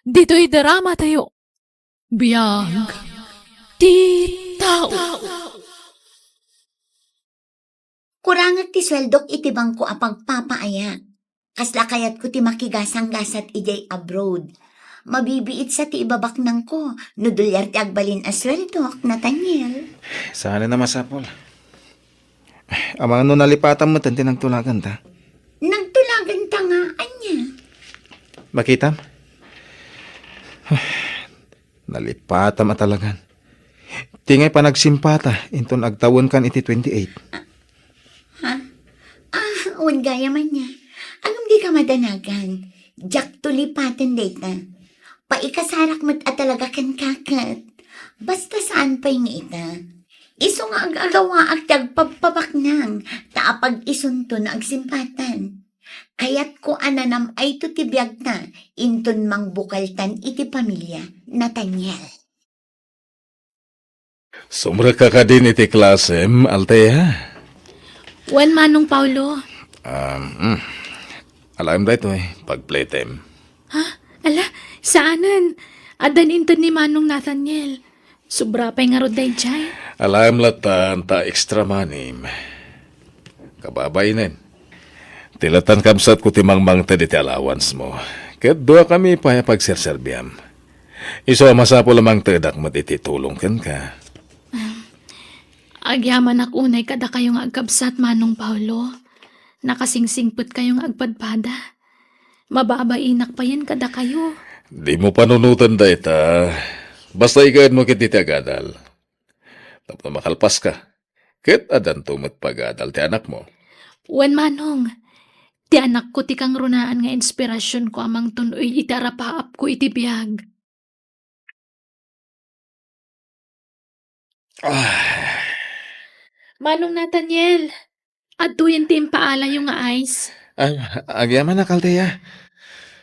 Ditoy drama tayo. Biag ti tao. Kurangek ti sueldok iti bangko a pagpapaayak. Kasla kayatko ti makigasang-gasat idiay abroad. Mabibiit sa ti ibabaknangko no dolyar ti agbalin a sueldok, Nathaniel. Saan a masapul. Amangan no nalipatam met ti nagtulaganta. Nagtulaganta nga, ania? Makitam? Nalipatam a talagan. Ti ngay panagsimpata inton agtawenkan iti twenty-eight. Ha? Ah, wen gayam ania. Ngem dika madanagan. Diakto lipaten dayta. Paikasarak met a talaga kenka ket. Basta saan pay nga ita. Isu nga ag-agawaak ti agpabpabaknang, ta apag-isunto no agsimpatan. Kayatko a nanam-ayto ti biagta inton mangbukeltan iti pamilia, Nathaniel. Sumrekka kadin iti klasem, Althea? Wen, Manong Paulo. Um, mm. Alaem daytoy, pagpletem. Ha? Ala, saanen. Addan inted ni Manong Nathaniel. Sobra pay ngarud daydiay. Alaem latta ta extra money. Kababainen. Ti lattan kabsatko ti mangmangted iti allowance mo. Ket duakami pay a pagserserbiam. Isu a masapul a mangtedak met iti tulong kenka. Agyamanak unay kadakayo nga agkabsat, Manong Paulo. Nakasingsingpetkayo nga agpadpada. Mababainak payen kadakayo. Dimo panunoten dayta. Basta ikaedmo ketdi ti agadal. Tapno makalpaska. Ket addanto met pagadal ti anakmo. Wen, Manong. Ti anakko ti kangrunaan nga inspirasionko a mangtun-oy iti arapaapko iti biag. Ah. Manong Nathaniel, adtoyen ti impaalayo nga ice. Ah, agyamanak, Althea.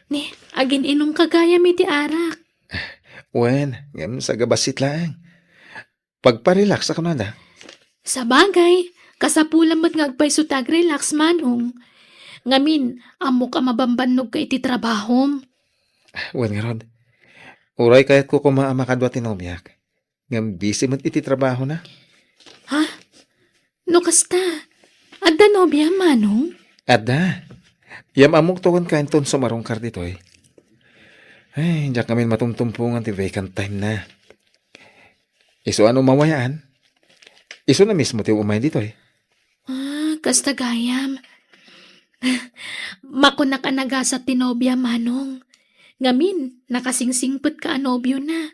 Ni, agin-inumka gayam iti arak. Wen, ngem sagabassit laeng. Pagparelax a kunada. Sabagay, kasapulan met nga agpayso ti agrelax, Manong. Ngamin, ammok a mabambannogka iti trabahom. Wen ngarud, uray kayatko koma a makadua ti nobiak. Ngem busy met iti trabahona. Ha? No kasta, adda nobiam, Manong? Adda. Yam-ammok to kenka inton sumarungkar ditoy. Ay, diak ngamin matumtumpongan ti vacant time na. Isu a no mawayaan, isuna mismo ti umay ditoy. Ah, kasta gayam. Makunak a nagasat ti nobia, Manong. Ngamin, nakasingsingpet ka a nobio na.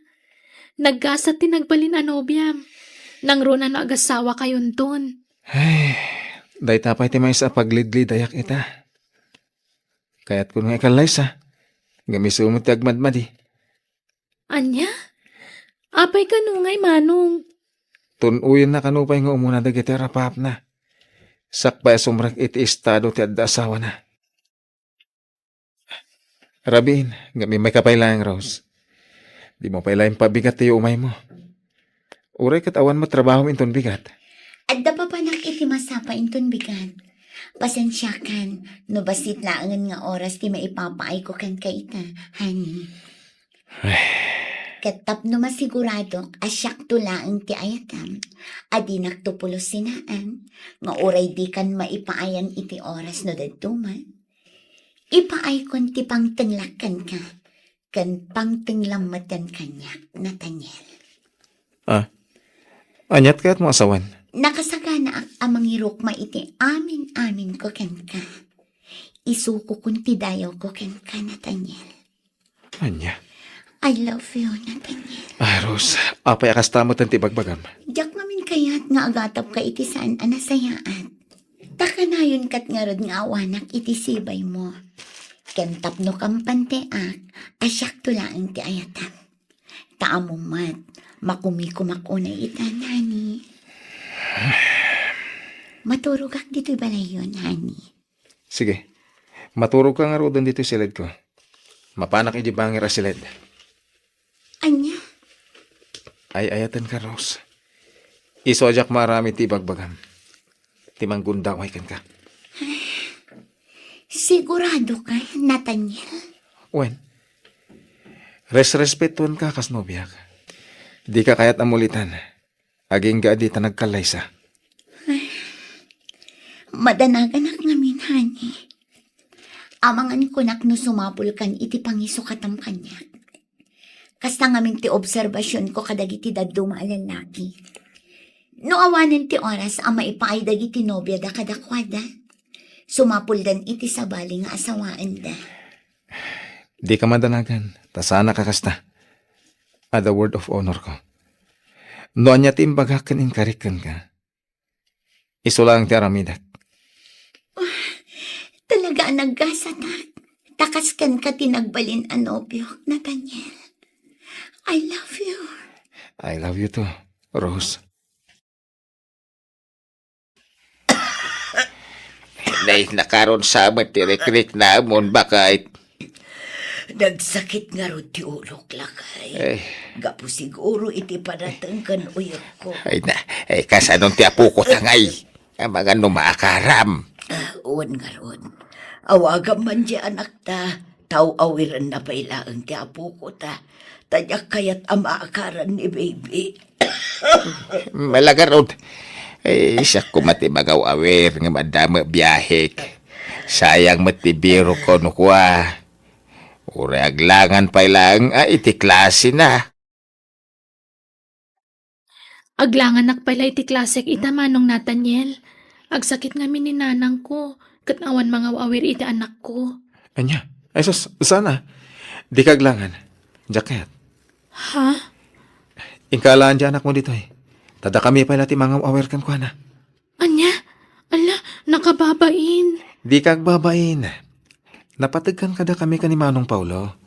Naggasat ti nagbalin a nobiam. Nangruna no agasawa kayonton. Ay, dayta pay ti maysa a paglidlidayak ita. Kayatko nga ikallaysa. Ngem isu met ti agmadmadi. Ania? Apay kano ngay, Manong? Tun-oyenna kano pay nga umuna dagiti arapaapna. Sakbay a sumrek iti estado ti adda asawana. Rabiin, ngem immayka pay laeng, Rose. Dimo pay laeng pabigat ti umaymo. Uray ket awan met trabahom inton bigat. Adda papanak iti masapa inton bigat. Pasensiakan, no bassit laengen nga oras ti maipapaayko kenka ita, honey. Ay. Ket tapno masiguradok a siakto laeng ti ayatam, a dinakto pulos sinaen, nga uray dikan maipaayan iti oras no dadduma, ipaaykon ti pangtenglak kenka, ken pangtenglam metten kaniak, Nathaniel. Ah, aniat kayatmo a sawen? Nakasaganaak a mangirukma iti amin-aminko kenka. Isukokon ti dayawko kenka, Nathaniel. Ania? I love you, Nathaniel. Ah, Rose, apay a kasta metten ti ibagbagam? Diak ngamin kayat nga agatapka iti saan a nasayaat. Ta kanayon ket ngarud nga awanak iti sibaymo. Ken tapno kampanteak, a siakto laeng ti ayatam. Ta ammom met, makumikumak unay ita, honey. Maturogak ditoy balayyon, honey. Sige. Maturogka ngaruden ditoy siledko. Mapanak idiay bangir a siled. Ania? Ay-ayatenka, Rose. Isu a diak maaramid ti ibagbagam. Ti manggundaway kenka. Siguradoka, Nathaniel? Wen, resrespetuenka kas nobiak. Dika kayat a mulitan. Agingga a dita nagkallaysa. Madanaganak ngamin, honey. Amangan kunak no sumapulkan iti pangisukatam kaniak. Kasta ngamin ti obserbasionko kadagiti dadduma a lallaki. No awanen ti oras a maipaay dagiti nobiada kadakuada, sumapuldan iti sabali nga asawaenda. Dika madanagan, ta saanak a kasta. Ada word of honor ko. No ania ti imbagak ken inkarik kenka, isu laeng ti aramidek. Talaga a naggasatak. Ta kas kenka ti nagbalin a nobiok, Nathaniel. I love you. I love you too, Rose. Nay, nakaron sa met ti rikriknamon, baket. Nagsakit ngarud ti ulok, lakay. Ay. Gapu siguro iti panateng ken uyekko. Ay na, ay, kasanon ti apoko ta ngay? Amangan no maakaram. Ah, wen ngarud. Awagam man di anakta, ta aw-awirenna pay laeng ti apoko ta. Ta diak kayat a maakaran ni baby. Malagarod. Eh, siak koma ti mangaw-awir nga madama biahek. Sayang met ti biro ko no kua. Uray aglangan pay laeng a iti klase na. Aglanganak pay la iti klasek ita, Manong Nathaniel. Agsakit ngamin ni nanangko, ket awan mangaw-awir iti anakko. Ania? Ay sus, sana. Di ka aglangan. Diak kayat. Ha? Inka alaen di anakmo ditoy. Ta dakami pay la ti mangaw-awir kenkuana. Ania? Ala, nakababain. Di ka agbabain. Napategkan kadakami ken ni Manong Paulo.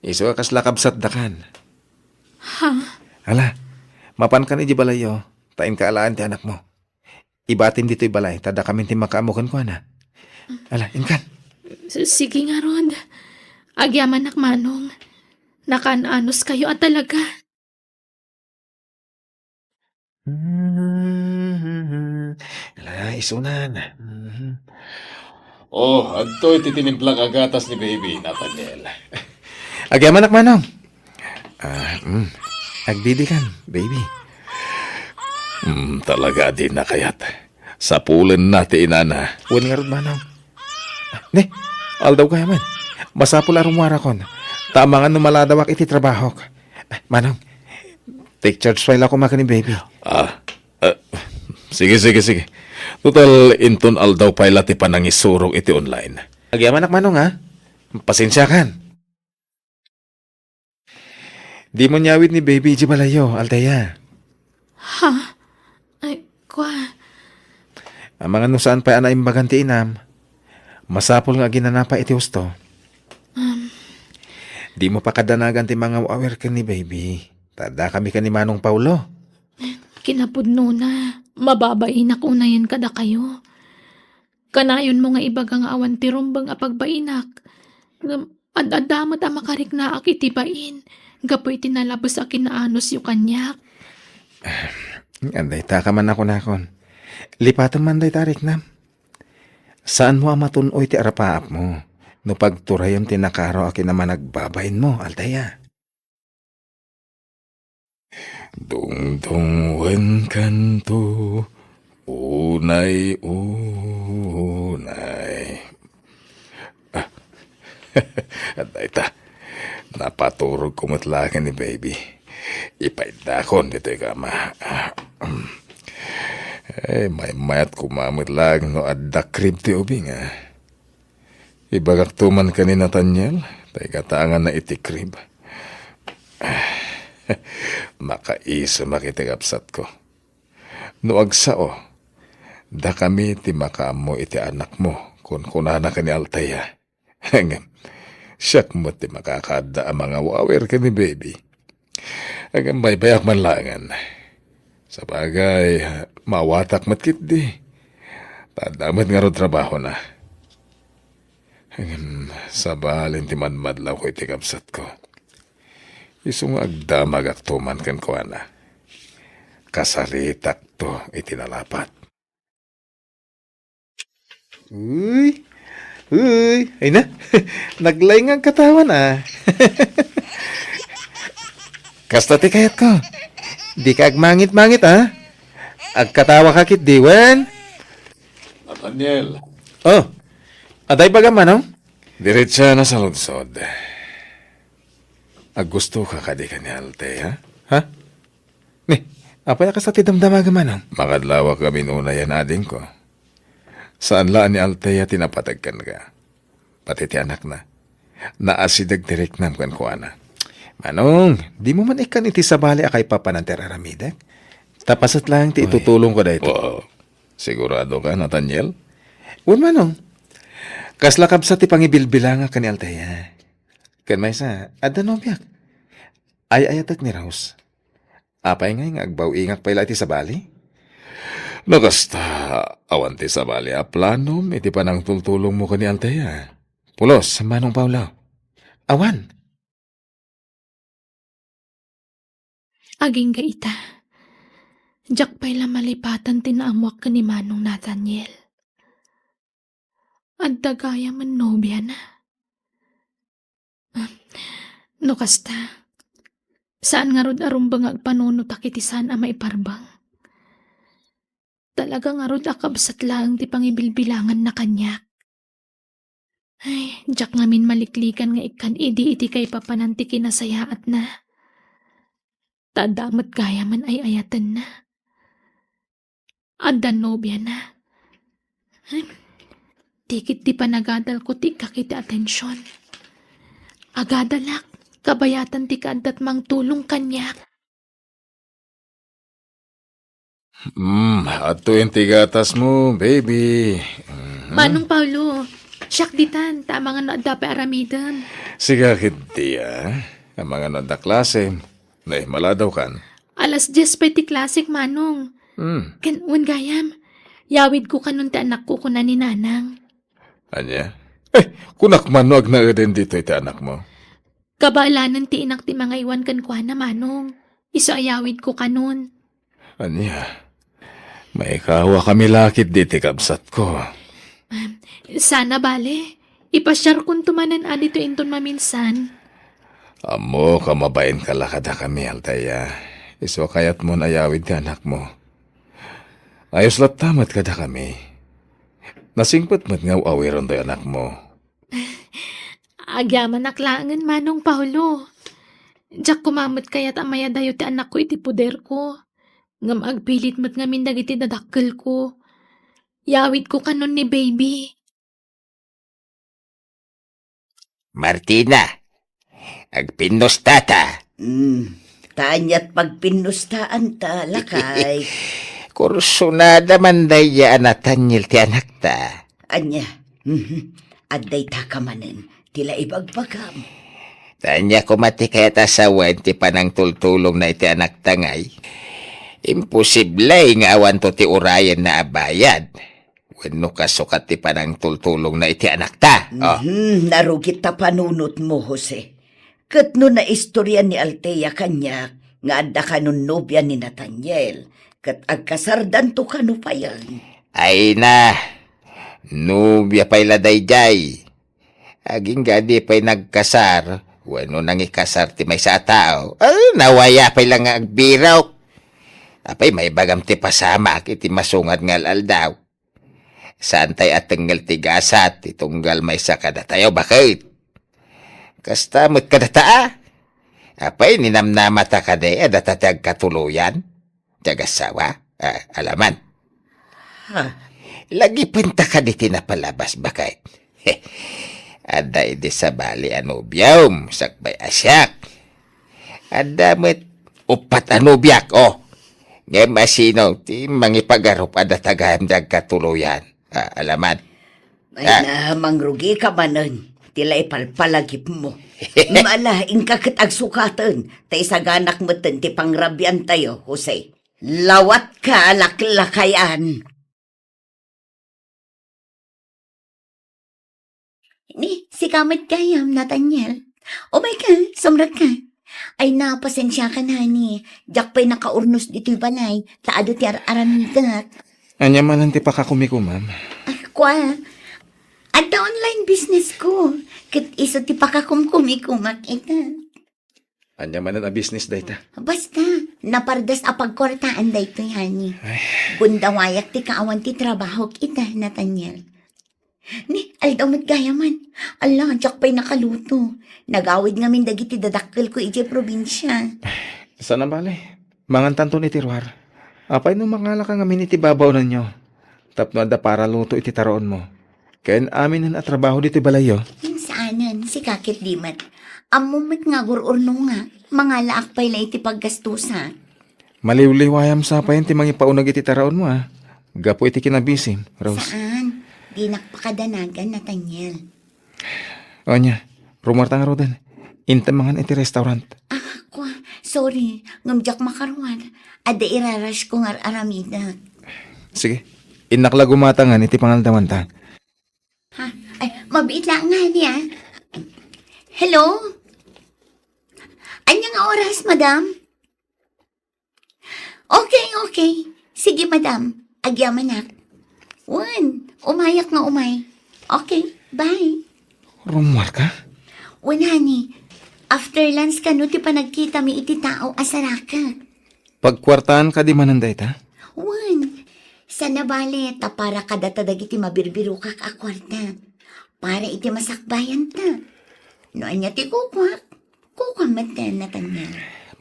Isu a kasla kabsatdakan. Ha? Ala, Mapankan idiay balayyo, ta inka alaen ti anakmo. Ibatim ditoy balay, ta dakamin ti makaammo kenkuana. Ala, inkan. S-, sige ngarud. Agyamanak, Manong. Nakaan-anos kayo a talaga. Hmm, ala, isunan. Hmm. Oh, adtoy ti tinimplang a gatas ni Baby, Nathaniel. Agyamanak, Manong. Ah, mm. Agdidikan, Baby. Hmm, talaga a dina kayat. Sapulenna ti inana. Wen ngarud, Manong. Ne, aldaw gayam. Masapul a rummuarakon. Ta amangan no maladawak iti trabahok. Manong, take charge pay la koma ken ni Baby. Ah, ah, sige, sige, sige. Total, inton aldaw pay la ti panangisurok iti online. Agyamanak, Manong, ha? Pasensiakan. Dimo inyawid ni Baby idiay balayyo, Althea. Ha? Ay, kua. Amangan no saan pay a naimbagan ti inam, masapul nga aginana pay iti husto. Um. Dimo pakadanagan ti mangaw-awir ken ni Baby. Ta addakami ken ni Manong Paulo. Kinapudnona, mababainak unayen kadakayo. Kanayonmo nga ibaga nga awan ti rumbeng a pagbainak. Ngem ad-adda met a makariknaak iti bain gapu iti nalabes a kinaanosyo kaniak. Dayta ka man a kunakon. Lipatem man dayta a riknam. Saanmo a matun-oy ti arapaapmo no pagturayem ti nakaro a kinamanagbabainmo, Althea. Dungdung wen kanto, unay, unay. Ah, dayta, napaturogko met laeng ni Baby. Ipaiddakon ditoy kama. Ah, mm. Eh, maymayat koma met laeng no adda crib ti ubing, ah. Ibagakto man ken ni Nathaniel, ta igataanganna iti crib. Makaisumak iti kabsatko. No agsao, dakami ti makaammo iti anakmo, kunkunana ken ni Althea. Ngem, siak met ti makakaadda a mangaw-awir ken ni Baby. Ngem, baybayak man laengen. Sabagay, maawatak met ketdi. Ta adda met ngarud trabahona. Ngem, sabali ti madmadlawko iti kabsatko. Isu nga agdamagakto man kenkuana. Kasaritakto iti nalapat. Uy! Uy! Ay na! Naglaing nga agkatawan, ah. Kasta ti kayatko. Dika agmangit-mangit, ah. Agkatawa ka ketdi wen. Nathaniel. Oh. Adda ibagam, Manong? Diretsa na sa ludsod. Aggusto ka kadi ken ni Althea? Ha? Ni, apay a kasta ti damdamagam, Manong? Makadlawak amin unayen, adingko. Saan la a ni Althea ti napateg kenka. Pati ti anakna. Naasideg ti riknam kenkuana. Manong, dimo man ikkan iti sabali a kaipapanan ti ar-aramidek? Ta paset laeng ti Uy. Itutulongko daytoy. Oo. Sigurado ka, Nathaniel? Wen, Manong. Kasla kabsat ti pangibilbilangak ken ni Althea. Ken maysa, adda nobiak. Ay-ayatek ni Rose. Apay ngay nga agbaw-ingak pay la iti sabali? No kasta, awan ti sabali a planom iti panangtultulongmo ken ni Althea? Pulos, Manong Paolo. Awan. Agingga ita. Diak pay la malipatan ti naammoak ken ni Manong Nathaniel. Adda gayamen nobiana. No kasta, saan ngarud a rumbeng nga agpanunotak iti saan a maiparbeng. Talaga ngarud a kabsat laeng ti pangibilbilanganna kaniak. Ay, diak ngamin maliklikan nga ikkan idi iti kaipapanan ti kinasayaatna. Ta adda met gayamen ay-ayatenna. Adda nobiana. Ay, tikit ti panagadalko ti ikkak iti atensiyon. Agadalak, kabayatan ti kaaddat mangtulong kaniak. Mm, adtoyen ti gatasmo, baby. Mhm. Manong Paulo, siak ditan, ta amangan no adda pay aramidem. Siga ketdi, ah. Amangan no adda klasem. Nay, maladaw kan. Alas dies pay ti klasek, Manong. Hmm. Ken, wen gayam, yawidko kanon ti anakko, kuna ni Nanang. Ania? Eh, kunak man no agnaeden ditoy ti anakmo. Kabaelanen ti inak ti mangaywan kenkuana, Manong. Isu a yawidko kanon. Ania? Maikawakami la ketdi ti kabsatko. Sana bale, ipasiarkonto manen a ditoy inton maminsan. Ammok a mabainka la kadakami, Althea. Isu a kayatmon a yawid ti anakmo. Ayos latta met kadakami. Nasingpet met nga aw-awiron toy anakmo. Agyamanak laengen, Manong Paolo. Diak koma met kayat a mayadayo ti anakko iti poderko. Ngem agpilit met ngamin dagiti dadakkelko. Yawidko kanon ni baby. Martina, agpinnustata. Hmm, ta aniat pagpinnustaanta, lakay. Kursunada man dayta a Nathaniel ti anakta. Ania? Mhm. Adda itaka manen ti la ibagbagam. Ta ania koma ti kayat a sawen ti panangtultulongna iti anakta ngay? Imposible nga awanto ti urayenna a bayad. Wenno kasukat ti panangtultulongna iti anakta. Oh. Mhm, narugit ta panunotmo, Jose. Ket no naistorian ni Althea kaniak nga adda kanon nobia ni Nathaniel, ket agkasardanto kano payen. Ay na, nobia pay la daydiay. Agingga di pay nagkasar, wenno nangikasar ti maysa a tao. Ah, nawaya pay la nga agbirok. Apay, maibagam ti pasamak iti masungat nga al-aldaw. Saantay a tengngel ti gasat ti tunggal maysa kadatayo, baket? Kasta met kadata, a. Apay, ninamnamata kadi a data ti agkatuloyan? Ti agassawa? Ah, alaman. Ha? Lagipenta kadi ti napalabas, baket? Adda idi sabali a nobiam, sakbay a siak. Adda met uppat a nobiak, oh. Ngem asino ti mangipagarup a data gayam ti agkatuloyan? Ah, alaman. Ay na, mangrugika manen, ti la ipalpalagipmo. Mala, inka ket agsukaten, ta isaganak metten ti pangrabiantayo, Jose. Lawatka, laklakayan. Ni, sika met gayam, Nathaniel. Umayka, sumrekka. Ay na, pasensiaka, honey. Diak pay nakaurnos ditoy balay, ta adu ti ar-aramidek. Ania manen ti pakakumikuman? Ah, kua, adda online business ko. Ket isu ti pakakumkumikumak ita. Ania manen a business dayta? Basta, napardas a pagkuartaan daytoy, honey. Ay. Gundawayak ti kaawan ti trabahok ita, Nathaniel. Ni, aldaw met gayaman. Ala, diak pay nakaluto. Nagawid ngamin dagiti dadakkelko idiay probinsia. Sana bale. Mangantanton iti ruar. Apay no mangalaka ngamin iti babaonanyo? Tapno adda para luto iti taraonmo. Ken aminen a trabaho ditoy balayyo. Saanen, sika ket di met. Ammom met nga agur-urno nga. Mangalaak pay la iti paggastusa. Maliwliwayam sa payen ti mangipauneg iti taraonmo, a. Gapu iti kinabisim, Rose. Saan? Dinak pakadanagan, Nathaniel. Ania, rumuarta ngaruden. Intem mangan iti restaurant. Ah, kua, sorry. Ngem diak makaruar. Adda irarashko nga ar-aramidek. Sige. Innak la gumatangan iti pangaldawan ta. Ha? Ay, mabiit laeng nga ni, ah. Hello? Ania nga oras, madam? Okay, okay. Sige, madam. Agyamanak. Wen, umayak nga umay. Okay, bye. Rumuarka? Wen, honey. After lunch kano ti panagkitami iti tao a sarakek. Pagkuartaan kadi manen dayta? Wen. Sana bale, ta para kadata dagiti mabirbirokak a kuarta. Para iti masakbayanta. No ania ti kukuak, kukuam met, Nathaniel.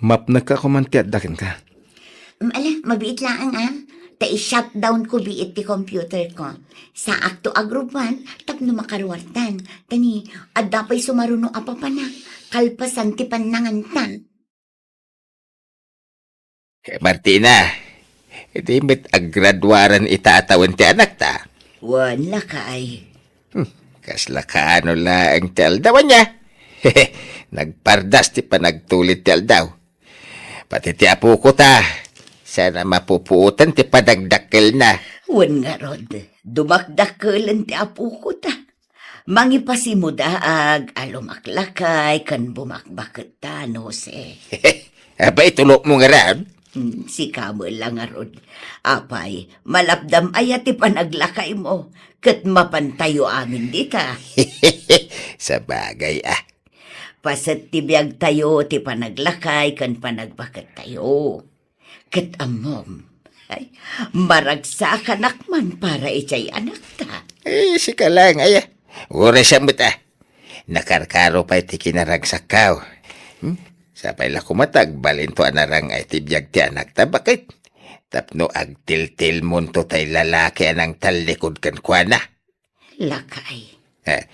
Mapnekka koman ti adda kenka. Mm, ala, mabiit laeng, a. Ta i-shutdown ko biit ti computer ko. Saakto a grupuan tapno makaruartan. Ta ni, adda pay sumaruno a papanak, kalpasan ti pannanganta. Martina, di met aggraduaran ita a tawen ti anakta? Wen, lakay. Hmm, kasla kaano laeng ti aldaw, ania? Nagpardas ti panagtulid ti aldaw. Pati ti apoko ta, saan a mapupuotan ti padagdakkelna. Wen ngarud, dumakdakkelen ti apoko ta. Mangipasimudaag a lumaklakay ken bumakbaket ta, Jose. Abay, tulokmo ngarud? Hmm, sika met la ngarud. Apay, malapdam aya ti panaglakaymo, ket mapantayo amin dita. Sabagay, ah. Paset ti biagtayo ti panaglakay ken panagbakettayo. Ket ammom, ay, maragsakanak man para idiay anakta. Eh, sika lang, ay, ah. Oras a met, ah. Nakarkaro pay ti kinaragsakkaw. Hmm? Sapay la koma ta agbalinto a narang-ay ti biag ti anakta. Baket? Tapno agtiltilmonto tay lalaki a nangtallikud kenkuana. Lakay. Eh,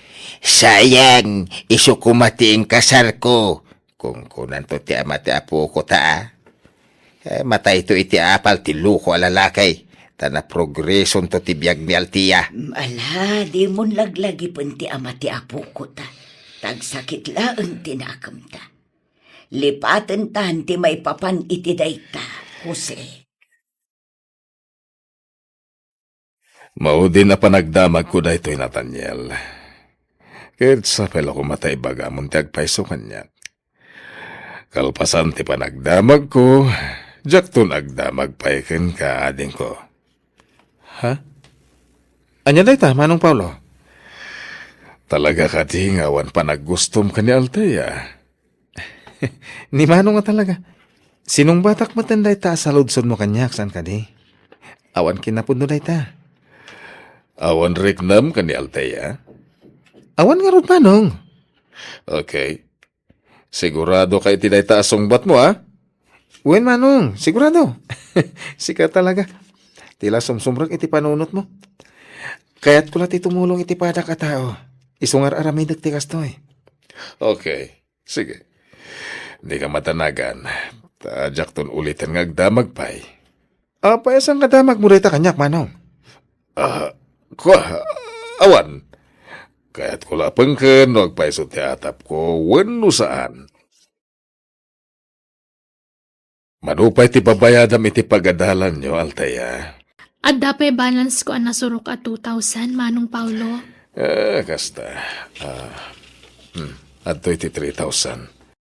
sayang, isu koma ti inkasarko. Kunkunanto ti ama ti apoko ta, ah. Eh, matayto iti apal ti loko a lalaki, ta naprogresonto ti biag ni Althea. Mm, ala, dimon laglagipen ti ama ti apoko ta. Tagsakit laeng ti nakemta. Lipatentan ti maipapan iti dayta, Jose. Maudin a panagdamagko daytoy, Nathaniel. Ket sapay la koma ta ibagamon ti agpayso kaniak. Kalpasan ti panagdamagko, diakton agdamag pay kenka, adingko. Ha? Ania dayta, Manong Paulo? Talaga kadi nga awan panaggustom ken ni Althea? Ni Manong a talaga. Sinungbatak metten dayta a saludsodmo kaniak, saan kadi? Awan kinapudno dayta. Awan riknam ken ni Althea? Awan ngarud, Manong. Okay. Sigurado ka iti dayta a sungbatmo, a? Wen, Manong, sigurado. Sika talaga. Ti la sumsumrek iti panunotmo. Kayatko la ti tumulong iti padak a tao. Isu nga ar-aramidek ti kastoy. Okay. Sige. Dika matanagan. Ta diakton uliten nga agdamag pay. Apay a saan nga damagmo dayta kaniak, Manong? Ah, kua, awan. Kayatko la a pengken no agpayso ti atapko wenno saan. Mano pay ti babayadam iti pagadalanyo, Althea? Adda pay balance ko a nasurok a two thousand, Manong Paulo. Eh, kasta. Ah, hmm, adtoy ti three thousand.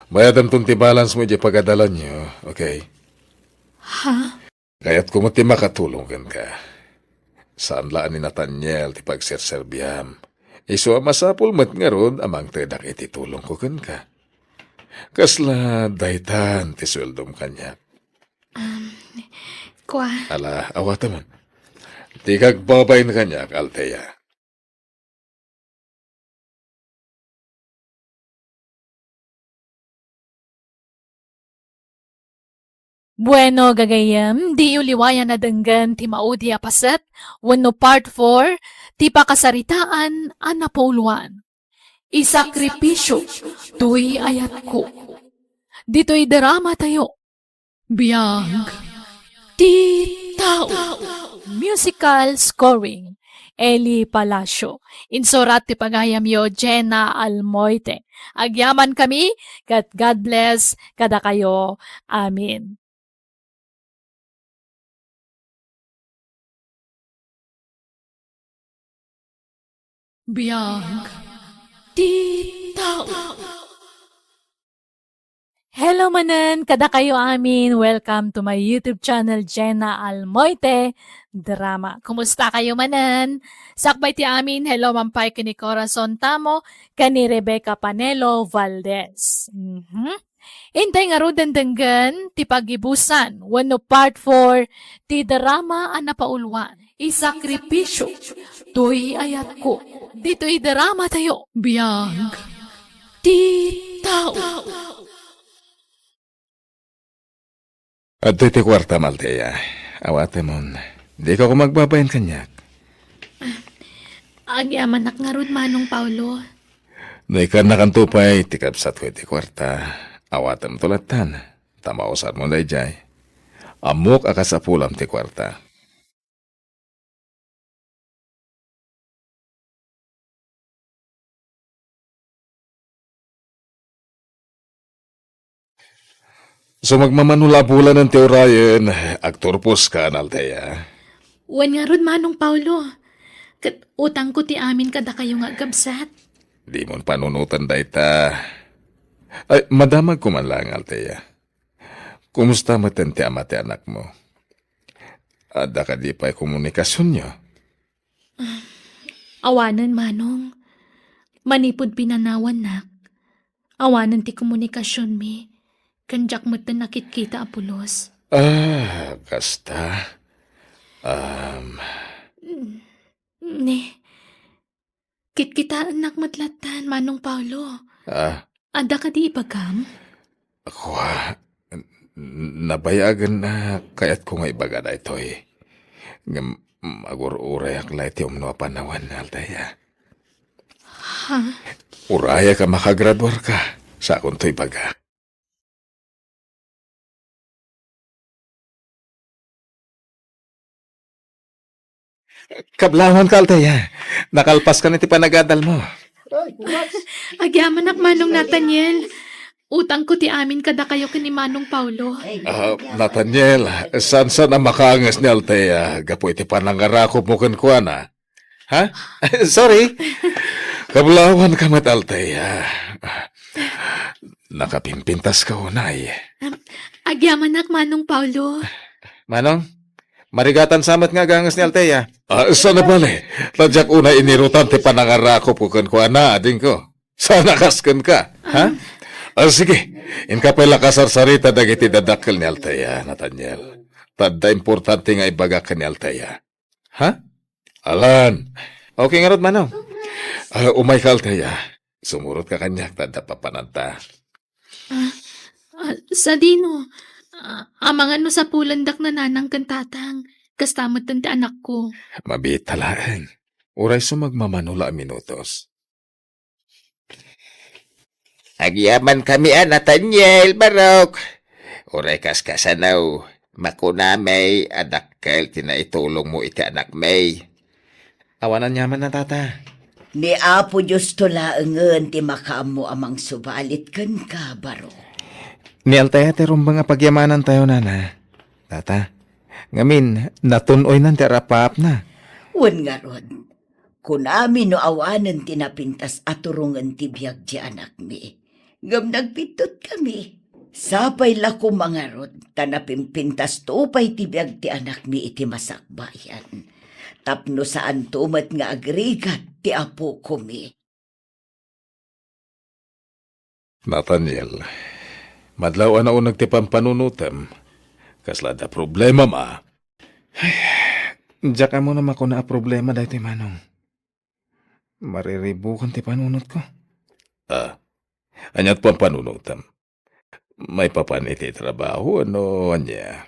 Bayadamton ti balance mo idiay pagadalanyo, okay? Ha? Kayatko met ti makatulong kenka. Saan la a ni Nathaniel ti pagserserbiam. Isu a masapul met ngarud a mangtedak iti tulongko kenka. Kasla daytan ti sueldom kaniak. Um, kua. Ala, awatem. Dika agbabain kaniak, Althea. Bueno, gagayyem, diyo liwayan a denggen ti maudi a paset wenno part four ti pakasaritaan a napauluan. Isakripisio toy ayatko. Ditoy drama tayo. Biag ti tao. Musical scoring, Eli Palacio. Insurat ti pagayamyo, Jenna Almoite. Agyamankami, ket God bless kadakayo. Amen. Biag ti tao. Hello manen, kadakayo amin. Welcome to my YouTube channel, Jenna Almoite Drama. Kumusta kayo manen? Sakbay ti amin, hello man pay ken ni Corazon Tamo, ken ni Rebecca Panelo Valdez. Mhm. Intay ngaruden denggen ti paggibusan wenno part four ti drama a napauluan. Isakripisio toy ayatko. Ditoy drama tayo. Biag ti tao. Adtoy ti kuartam, Althea. Awatemon. Dika koma agbabain kaniak. Agyamanak ngarud, Manong Paulo. No ikannakanto pay ti kabsatko iti kuarta, awatemto lattan, ta mausarmo daydiay. Ammok a kasapulam ti kuarta. So, magmamano la a bulanen ti urayen, agturposka, Althea. Wen ngarud, Manong Paulo. Ket utangko ti amin kadakayo nga agkabsat. Dimon panunoten dayta. Ay, madamagko man laeng, Althea. Kumusta met ti ama ti anakmo? Adda kadi pay komunikasionyo? Awanen, Manong. Manipud pinanawannak, awanen ti komunikasionmi, ken diak metten nakitkita a pulos. Ah, kasta. Um, Ne, kitkitaennak met lattan, Manong Paulo. Ah. Adda kadi ibagam? Kua, n-, nabayagen a kayatko nga ibaga daytoy. Ngem agur-urayak la iti umno a panawen, Althea. Ha? Urayak a makagraduarka, sakonto ibaga. Kablawanka, Althea. Nakalpaskan iti panagadalmo. Agyamanak, Manong Nathaniel. Utangko ti amin kadakayo ken ni Manong Paulo. Ah, Nathaniel, saan-saan a makaanges ni Althea gapu iti panangarakopmo kenkuana. Ha? Sorry. Kablawanka met, Althea. Nakapimpintaska unay. Agyamanak, Manong Paulo. Manong, marigatansa met nga aganges ni Althea. Ah, saan a bale, ta diak unay inirutan ti panangarakopko kenkuana, adingko. Saan a kas kenka, ha? Ah, sige, inka pay la kasarsarita dagiti dadakkel ni Althea, Nathaniel. Ta adda importante nga ibagak ken ni Althea. Ha? Alan. Okay ngarud, Manong. Ah, umayka, Althea. Sumurotka kaniak ta adda papananta. Ah, ah, sadino? Ah, amangan no sapulendak ni nanang ken tatang. Kasta metten ti anakko. Mabiit ta laeng. Uray sumagmamano la a minutos. Agyamankami a, Nathaniel, Barok. Uray kaskasano, makunami a dakkel ti naitulongmo iti anakmi. Awan aniamanna, Tata. Ni Apo Diosto laengen ti makaammo a mangsubalit kenka, Barok. Ni Althea ti rumbeng a pagyamanantayo, Nana. Tata, ngamin, natun-oynan ti arapaapna. Wen ngarud, kunami no awanen ti napintas a turongen ti biag ti anakmi. Ngem nagbiddut kami. Sapay la koma ngarud ta napimpintasto pay ti biag ti anakmi iti masakbayan. Tapno saanto met nga agrigat ti apokomi. Nathaniel, madlaw a nauneg ti pampanunotem. Kasla adda problemam a? Ay, diak ammo no makuna a problema daytoy, Manong. Mariribukan ti panunotko. Ah, ania ti pampanunotem? Maipapan iti trabaho, no ania?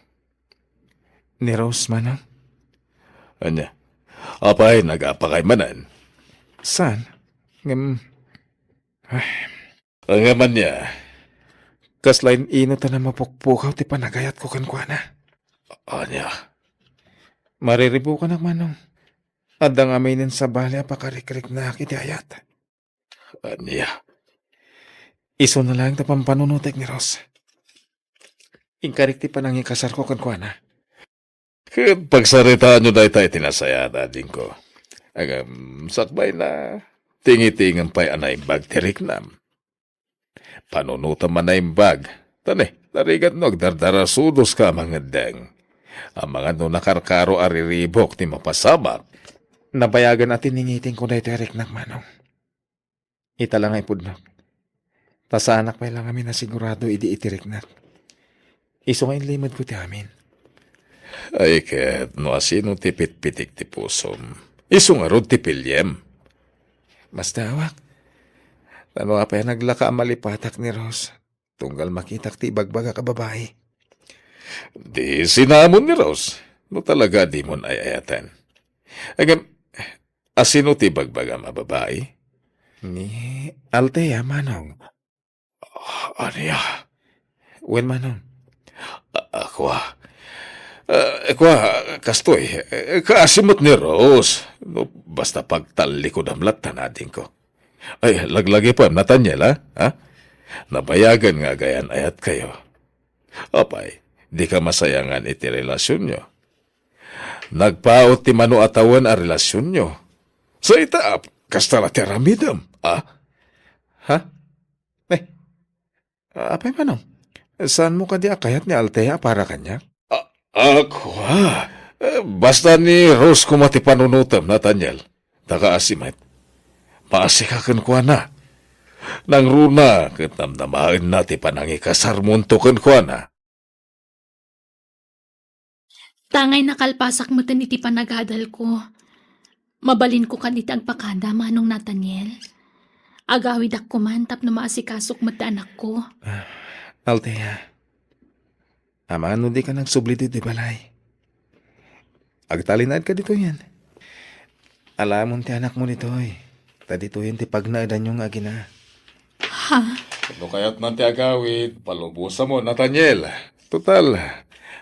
Ni Rose, Manong. Ania? Apay, nagapakay manen? Saan? Ngem, ay. Ngem ania? Kasla in-ino ta mapukpukaw ti panagayatko kenkuana? Ania? Mariribukanak, Manong. Adda ngamin sabali a pakarikriknak iti ayat. Ania? Isuna laeng ta pampanunotek ni Rose. Inkarik ti panangikasarko kenkuana. Ket pagsaritaanyo dayta iti nasayaat, adingko. Ngem, sakbayna, tingitingem pay a naimbag ti riknam. Panunotem a naimbag. Ta ne, narigat no agdardarasudoska a mangeddeng. Amangan no nakarkaro a riribuk ti mapasamak. Nabayagen a tiningitingko daytoy a riknak, Manong. Ita la nga ipudnok. Ta saanak pay la ngamin a sigurado idi iti riknak. Isu nga inlimedko ti amin. Ay ket, no asino ti pitpitik ti pusom, isu ngarud ti piliem. Mastaawak. Ta no apay a naglaka a malipatak ni Rose, tunggal makitak ti ibagbagak a babai. Di sinamon ni Rose, no talaga dimon ay-ayaten. Ngem, asino ti ibagbagam a babai? Ni Althea, Manong. Ah, ania? Wen, Manong. Ah, ah, kua. Ah, kua, kastoy, eh, kaasi met ni Rose. No, basta pagtallikudam latta, adingko. Ay, laglagipem, Nathaniel, ha? Ha? Nabayagen nga agayan-ayatkayo. Apay, dika masayangan iti relasionyo? Nagpaut ti mano a tawen a relasionyo. Sa ita, ap-, kasta la ti aramidem, a? Ha? Eh, apay, Manong? Saanmo kadi a kayat ni Althea a para kaniak? A-, a, kua. Eh, basta ni Rose koma ti panunotem, Nathaniel. Ta kaasi met. Maasika kenkuana. Nangruna ket namnamaenna ti panangikasarmonto kenkuana. Tangay nakalpasak metten iti panagadalko. Mabalinko kadi ti agpakada, Manong Nathaniel? Agawidak koman tapno maasikasok met ti anakko. Ah, Althea, amangan no dika nagsubli ditoy balay. Agtalinaedka ditoyen. Alamon ti anakmo ditoy, ta ditoyen ti pagnaedanyo nga agina. Ha? No kayatnan ti agawid, palubosamon, Nathaniel. Total,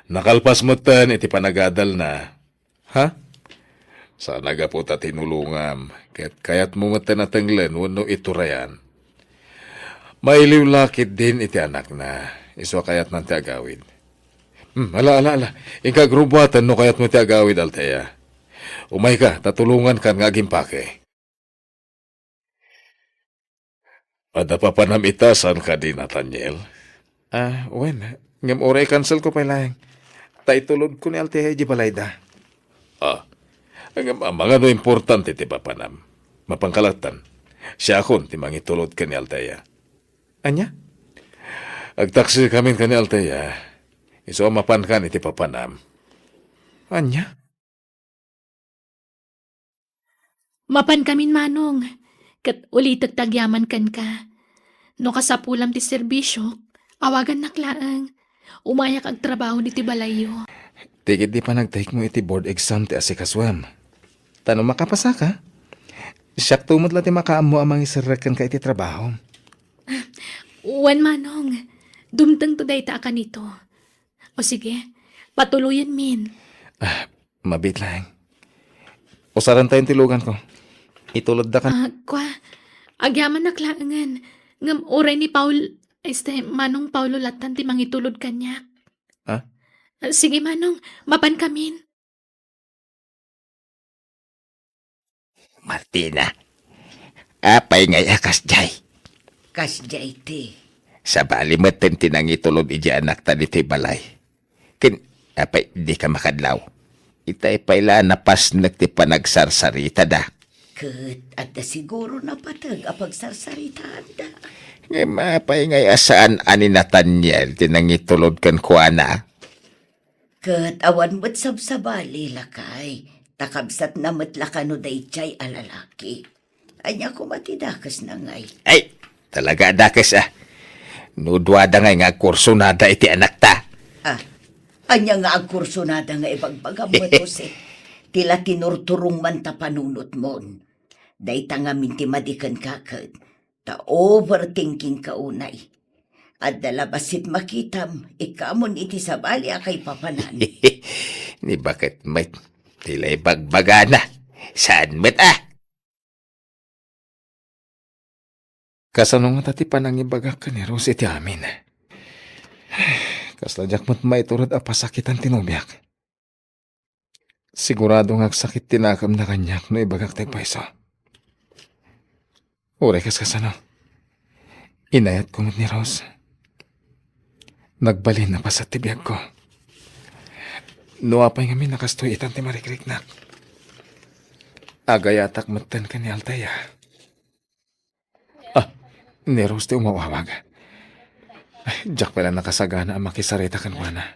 nakalpas metten iti panagadalna. Ha? Saan a gapu ta tinulongam, ket kayatmo metten a tenglen wenno iturayan. Mailiw la ketdin iti anakna, isu a kayatnan ti agawid. Hmm, ala, ala, ala. Inka agrubuaten no kayatmo ti agawid, Althea. Umayka, ta tulongankan nga agimpake. Adda papanam ita, saan kadi, Nathaniel? Ah, wen, ngem uray i-cancel ko pay laeng. Ta itulodko ni Althea idiay balayda. Ah, ngem amangan no importante ti papanam. Mapanka lattan. Siakon ti mangitulod ken ni Althea. Ania? Agtaksikamin ken ni Althea. Isu a mapankan iti papanam. Ania? Mapankamin, Manong, ket ulitek ti agyaman kenka. No kasapulam ti serbisiok, awagannak laeng. Umayak agtrabaho ditoy balayyo. Ti ketdi panagtayekmo iti board exam ti asikasoem. Ta no makapasaka, siakto met la ti makaammo a mangiserrek kenka iti trabahom. Wen, Manong, dumtengto dayta a kanito. O sige, patuloyenmin. Ah, mabiit laeng. Usarantayon ti luganko. Itulodda kan- Ah, kua, agyamannak laengen. Ngem uray ni Paul, este, Manong Paulo lattan ti mangitulod kaniak. Ah? Ah, sige, Manong, mapankamin. Martina, apay ngay a kasdiay? Kasdiay ti. Sabali metten ti nangitulod idiay anakta ditoy balay. Ken, apay, dika makadlaw? Itay pay la a napasnek ti panagsarsaritada. Ket adda siguro napateg a pagsarsaritaanda. Ngem apay ngay a saan a ni Nathaniel ti nangitulod kenkuana? Ket awan met sabsabali, lakay, ta kabsatna met la kano daydiay a lalaki. Ania koma ti dakesna ngay? Ay, talaga a dakes, a. No duada ngay nga agkursonada iti anakta. Ah, ania nga agkursonada nga ibagbagam met, Jose? Ti la tinurturong man ta panunotmon. Dayta ngamin ti madi kenka ket ta overthinking ka unay. Adda la bassit makitam, ikkamon iti sabali a kaipapanan. Ni baket met, ti la ibagbagana. Saan met, a? Kasano ngata ti panangibagak ken ni Rose iti amin? Kasla diak met maiturod a pasakitan ti nobiak. Sigurado nga agsakit ti nakemna kaniak no ibagak ti agpayso. Uray kas kasano, inayatko met ni Rose. Nagbalin a paset ti biagko. No apay ngamin a kastoy itan ti marikriknak, agayatak metten ken ni Althea. Ah, ni Rose ti umawawag. Ay, diak pay la nakasagana a makisarita kenkuana.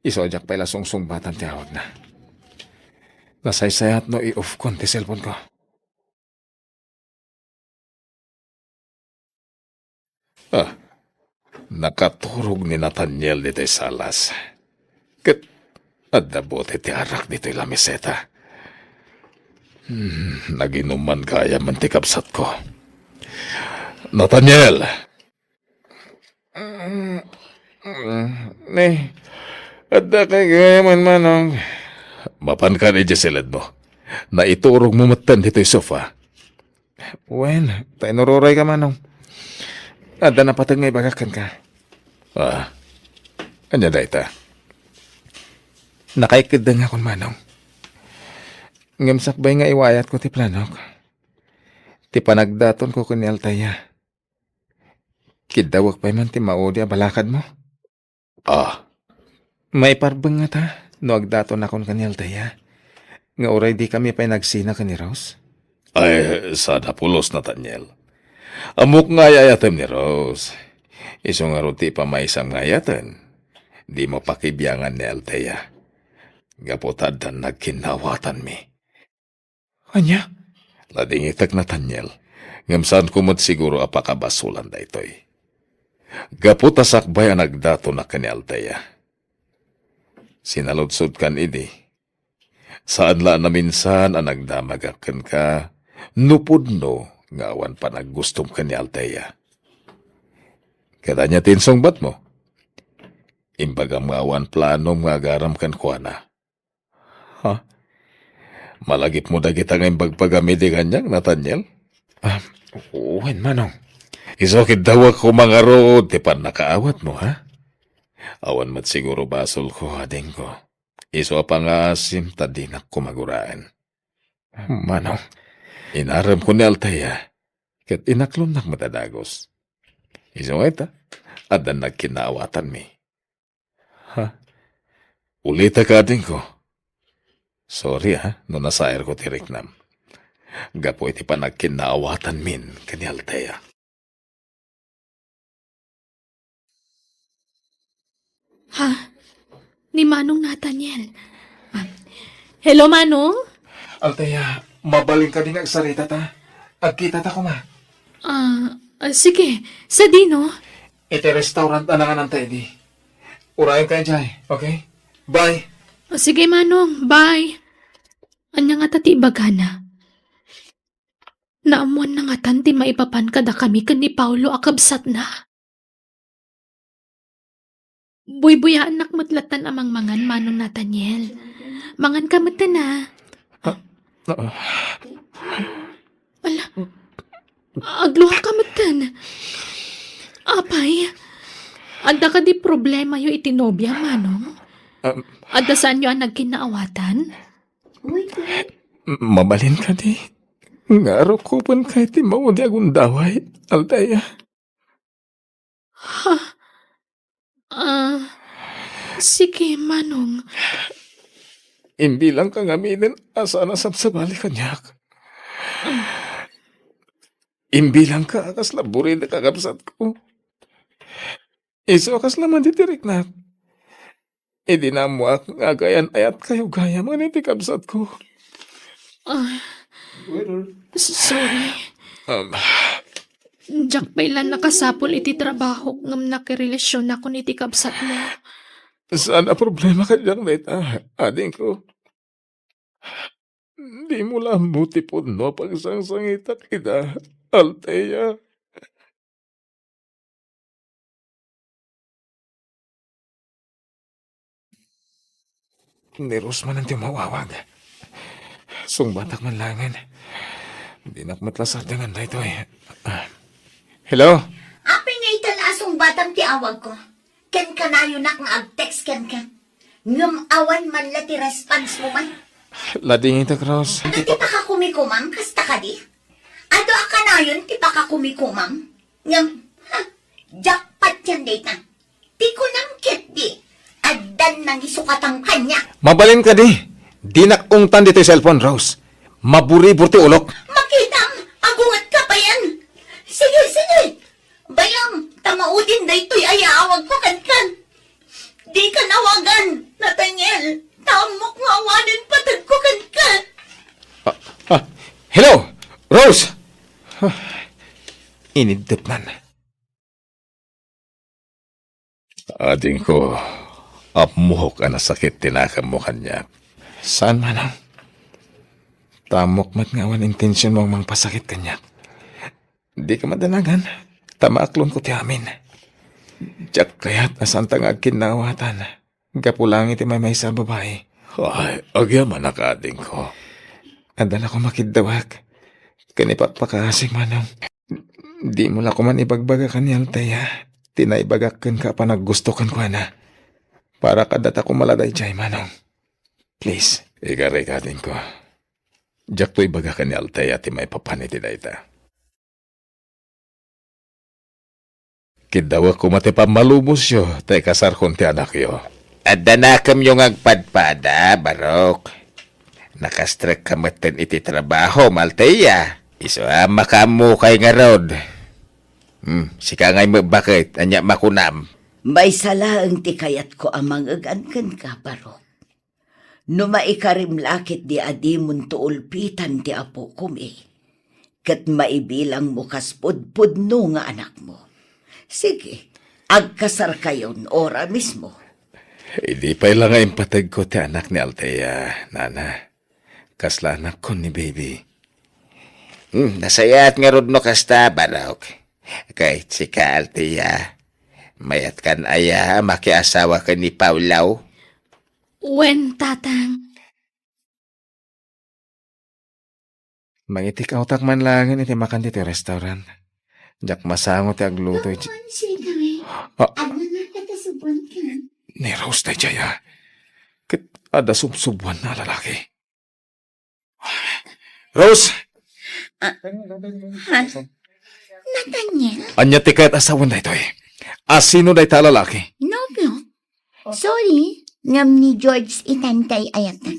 Isu a diak pay la sungsungbatan ti awagna. Nasaysayat no i-off kon ti cellphone ko. Ah, nakaturog ni Nathaniel ditoy salas. Ket adda bote ti arak ditoy lamiseta. Hmm, naginuman gayam ti kabsatko. Nathaniel! Ne, adda kay gayam, Manong. Mapankan idiay siledmo. Naiturogmo metten ditoy sofa. Wen, ta inururay ka, Manong. Adda napateg nga ibagak kenka. Ah. Ania dayta? Nakaikeddengakon, Manong. Ngem sakbay nga iwayatko ti planok, ti panagdatonko ken ni Althea. Kiddawek pay man ti maudi a balakadmo. Ah. Maiparbeng ngata no agdatonakon ken ni Althea, nga uray dikami pay nagsina ken ni Rose? Ay, saan a pulos, Nathaniel. Ammok nga ay-ayatem ni Rose. Isu ngarud ti ipamaysam nga ayaten. Dimo pakibiangan ni Althea. Gapu ta addan nagkinnaawatanmi. Ania? Ladingitek, Nathaniel, ngem saanko met siguro a pakabasolan daytoy. Gapu ta sakbay a nagdatonak ken ni Althea, sinaludsodkan idi, saan la a naminsan a nagdamagak kenka no pudno nga awan panaggustom ken ni Althea. Ket ania ti insungbatmo? Imbagam nga awan planom nga agaram kenkuana. Ha? Malagipmo dagita nga imbagbagam idi kaniak, Nathaniel? Ah, wen, Manong. Isu a kiddawek koma ngarud ti pannakaawatmo, ha? Awan met siguro basolko, adingko. Isu a pangaasim ta dinak koma guraen. Manong. Inaremko ni Althea, ket inaklonnak met a dagus. Isu nga ita, addan nagkinnaawatanmi. Ha? Ulitek, adingko. Sorry, ha, no nasairko ti riknam. Gapu iti panagkinnaawatanmin ken ni Althea. Ha? Ni Manong Nathaniel. Ah, hello, Manong? Althea, mabalin kadi nga agsaritata? Agkitata koma. Ah, ah, sige. Sadino? Iti restaurant a nangananta idi. Urayenka idiay, okay? Bye. Ah, sige, Manong. Bye. Ania ngata ti ibagana? Naammoanna ngatan ti maipapan kadakami ken ni Paolo a kabsatna. Buybuyaannak met lattan a mangmangan, Manong Nathaniel. Manganka metten, a. Ah, ah. Ala, agluaka metten. Apay, adda kadi problemayo iti nobiam, Manong? Ah. Adda saanyo a nagkinnaawatan? M-, mabalin kadi nga arukobenka iti maudi a gundaway, Althea? Ha? Ah, sige, Manong. Imbilangka ngaminen a saan a sabsabali kaniak. Imbilangka a kasla buridek a kabsatko. Isu a kasla madidiriknak. Idi naammoak nga agayan-ayatkayo gayam ken iti kabsatko. Ah, s-, sorry. Um, Diak pay la nakasapul iti trabahok ngem nakirelasionakon iti kabsatmo. Saan a problema kaniak dayta, adingko. Dimo la ammo ti pudno a pagsangsangitak ida, Althea. Ni Rose manen ti umawawag. Sungbatak man laengen. Dinak met la sardengan daytoy. Hello? Apay nga ita la a sungbatam ti awagko? Ken kanayonak nga ag-text kenka. Ngem awan man la ti response mo man. Ladingitek, Rose. Adu ti pakakumikumam, kasta kadi? Adu a kanayon ti pakakumikumam? Ngem, ha, jackpot yan dayta. Ti kunam ketdi, addan nangisukatang kaniak. Mabalin kadi, dinak ungtan ditoy cellphone, Rose. Maburibur ti ulok. Makitam, agungetka payen. Sige, sige. Bayam, ta maudin daytoy a yaawagko kenka. Dika awagan, Nathaniel, ta ammok nga awanen patedko kenka. Ah, ah, hello, Rose! Ah, iniddep man. Adingko, ammok a nasakit ti nakanmo kaniak. Saan, Manong? Ta ammok met nga awan intensionmo a mangpasakit kaniak. Dika madanagan, ta maaklonko ti amin. Diak kayat a saanta nga agkinnaawatan gapu laeng iti maymaysa a babai. Ay, agyamanak, adingko. Adda la koma kiddawek ken ipakpakaasik, Manong. Dimo la koman ibagbaga ken ni Althea ti naibagak kenka a panaggusto kenkuana. Para kadata koma la daydiay, Manong. Please. Ikarikadingko. Diakto ibaga ken ni Althea ti maipapan iti dayta. Kiddawek koma ti pammalubosyo ta ikasarkon ti anakyo. Adda nakemyo nga agpadpada, Barok. Nakastrekka metten iti trabahom, Althea. Isu a makaammokay ngarud. Hmm, sika ngay met baket, ania makunam? Maysa laeng ti kayatko a mangeg-an kenka, Barok. No maikarim la ketdi a dimonto ulpitan ti apokomi, ket maibilangmo kas pudpudno nga anakmo. Sige, agkasarkayon ora mismo. Idi pay la nga impategko ti anak ni Althea, Nana. Kasla anakkon ni Baby. Hmm, nasayaat ngarud no kasta, Barok. Ket sika, Althea, mayatkan aya a makiasawa ken ni Paolo? Wen, Tatang. Mangitikawtak man laengen iti makan ditoy restaurant. Diak masango ti agluto iti— Kuan, Sir Gary. Ah. Agna nga kata subon ka. Ni Rose daydiay, ah. Ket adda subsubuan a lalaki. Rose! Ah, ha? Nathaniel? Ania ti kayat a sawen daytoy? A sino dayta a lalaki? Nobio. Sorry, ngem ni George itan ti ay-ayatna.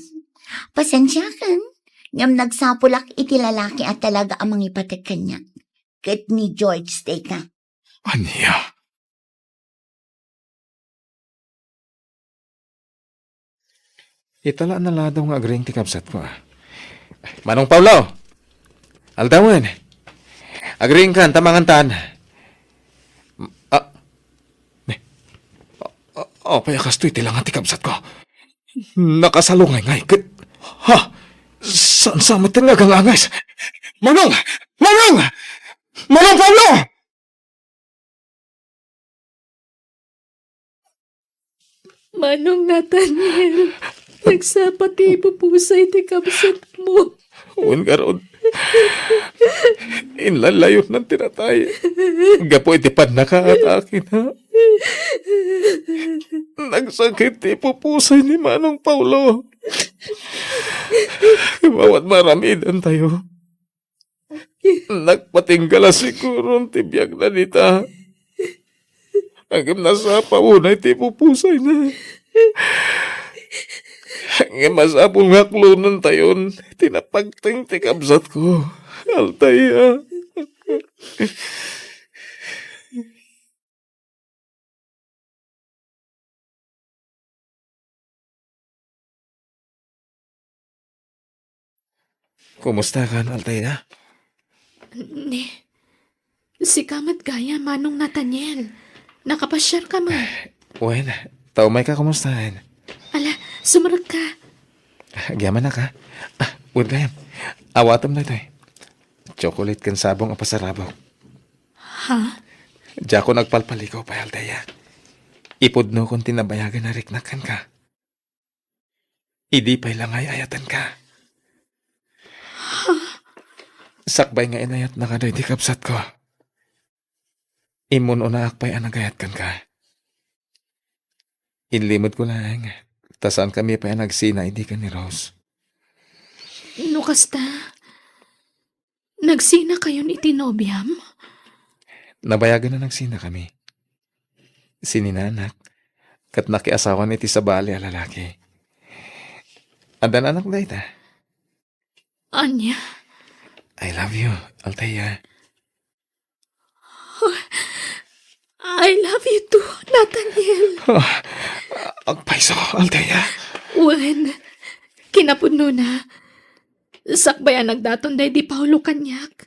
Pasensiakan, ngem nagsapulak iti lalaki a talaga a mangipatek kaniak. Ket ni George dayta. Ania? Ita la a naladaw nga agring ti kabsatko, ah. Manong Paolo! Aldawen! Agringkan ta mangantan. Ah, ne. Ah, ah, apay a kastoy ti langa ti kabsatko? Nakasalungay ngay ket, ha? Saan sa met nga aganganges? Manong! Manong! Manong Paolo! Manong Nathaniel, nagsapa ti ipupusay ti kabsatmo. Wen garud, inlalayonnan ti natay gapu iti pannakaatakina. Nagsakit ti ipupusay ni Manong Paolo. Ngem awan maaramidantayo. Nagpatingga la siguron ti biagna dita. Ngem nasapa unay ti ipupusayna. Ngem masapul nga aklonentayon ti napagteng ti kabsatko. Althea. Kumusta kan, Althea? Ni, sika met gayam, Manong Nathaniel. Nakapasiar ka man. Wen, ta umayka kumustaen. Ala, sumrekka. Agyamanak, ha? Ah, wen gayam. Awatem daytoy. Chocolate ken sabong a pasarabok. Ha? Diakon agpalpaligaw pay, Althea. Ipudnokon ti nabayagen a riknak kenka. Idi pay la nga ay-ayatenka. Ha? Sakbay nga inayatnaka daydi kabsatko, immun-unaak pay a nagayat kenka. Inlimedko laeng, ta saankami pay a nagsina idi ken ni Rose. No kasta, nagsinakayon iti nobiam? Nabayagen a nagsinakami. Sininanak, ket nakiasawan iti sabali a lalaki. Addan anak dayta. Ania? I love you, Althea. I love you too, Nathaniel. Ah, agpayso, Althea. Wen, kinapudnona, sakbay a nagdaton daydi Paolo kaniak,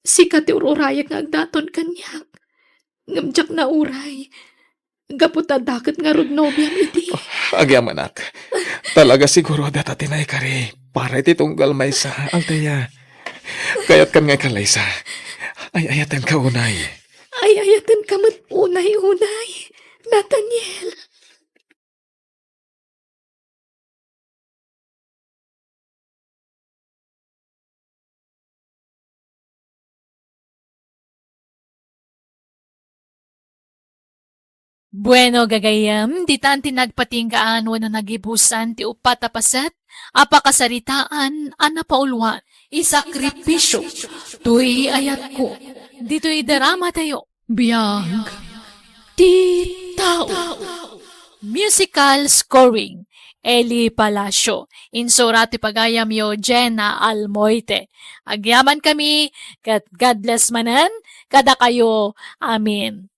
sika ti ur-urayek nga agdaton kaniak. Ngem diak nauray. Gapu ta dakket ngarud nobiam idi. Agyamanak. Talaga siguro a data ti naikari para iti tunggal maysa, Althea. Kayatkan nga ikallaysa. Ay-ayatenka unay. Ay-ayatenka met unay, unay, Nathaniel. Bueno, gagayyem, ditan ti nagpatinggaan wenno nagibusan ti uppat a paset a pakasaritaan a napauluan. Isakripisyo toy ayatko. Ditoy drama tayo. Biag ti tao. Musical scoring, Eli Palacio. Insura ti pagayamyo, Jenna Almoite. Agyaman kami, ket God bless manen kadakayo. Amen.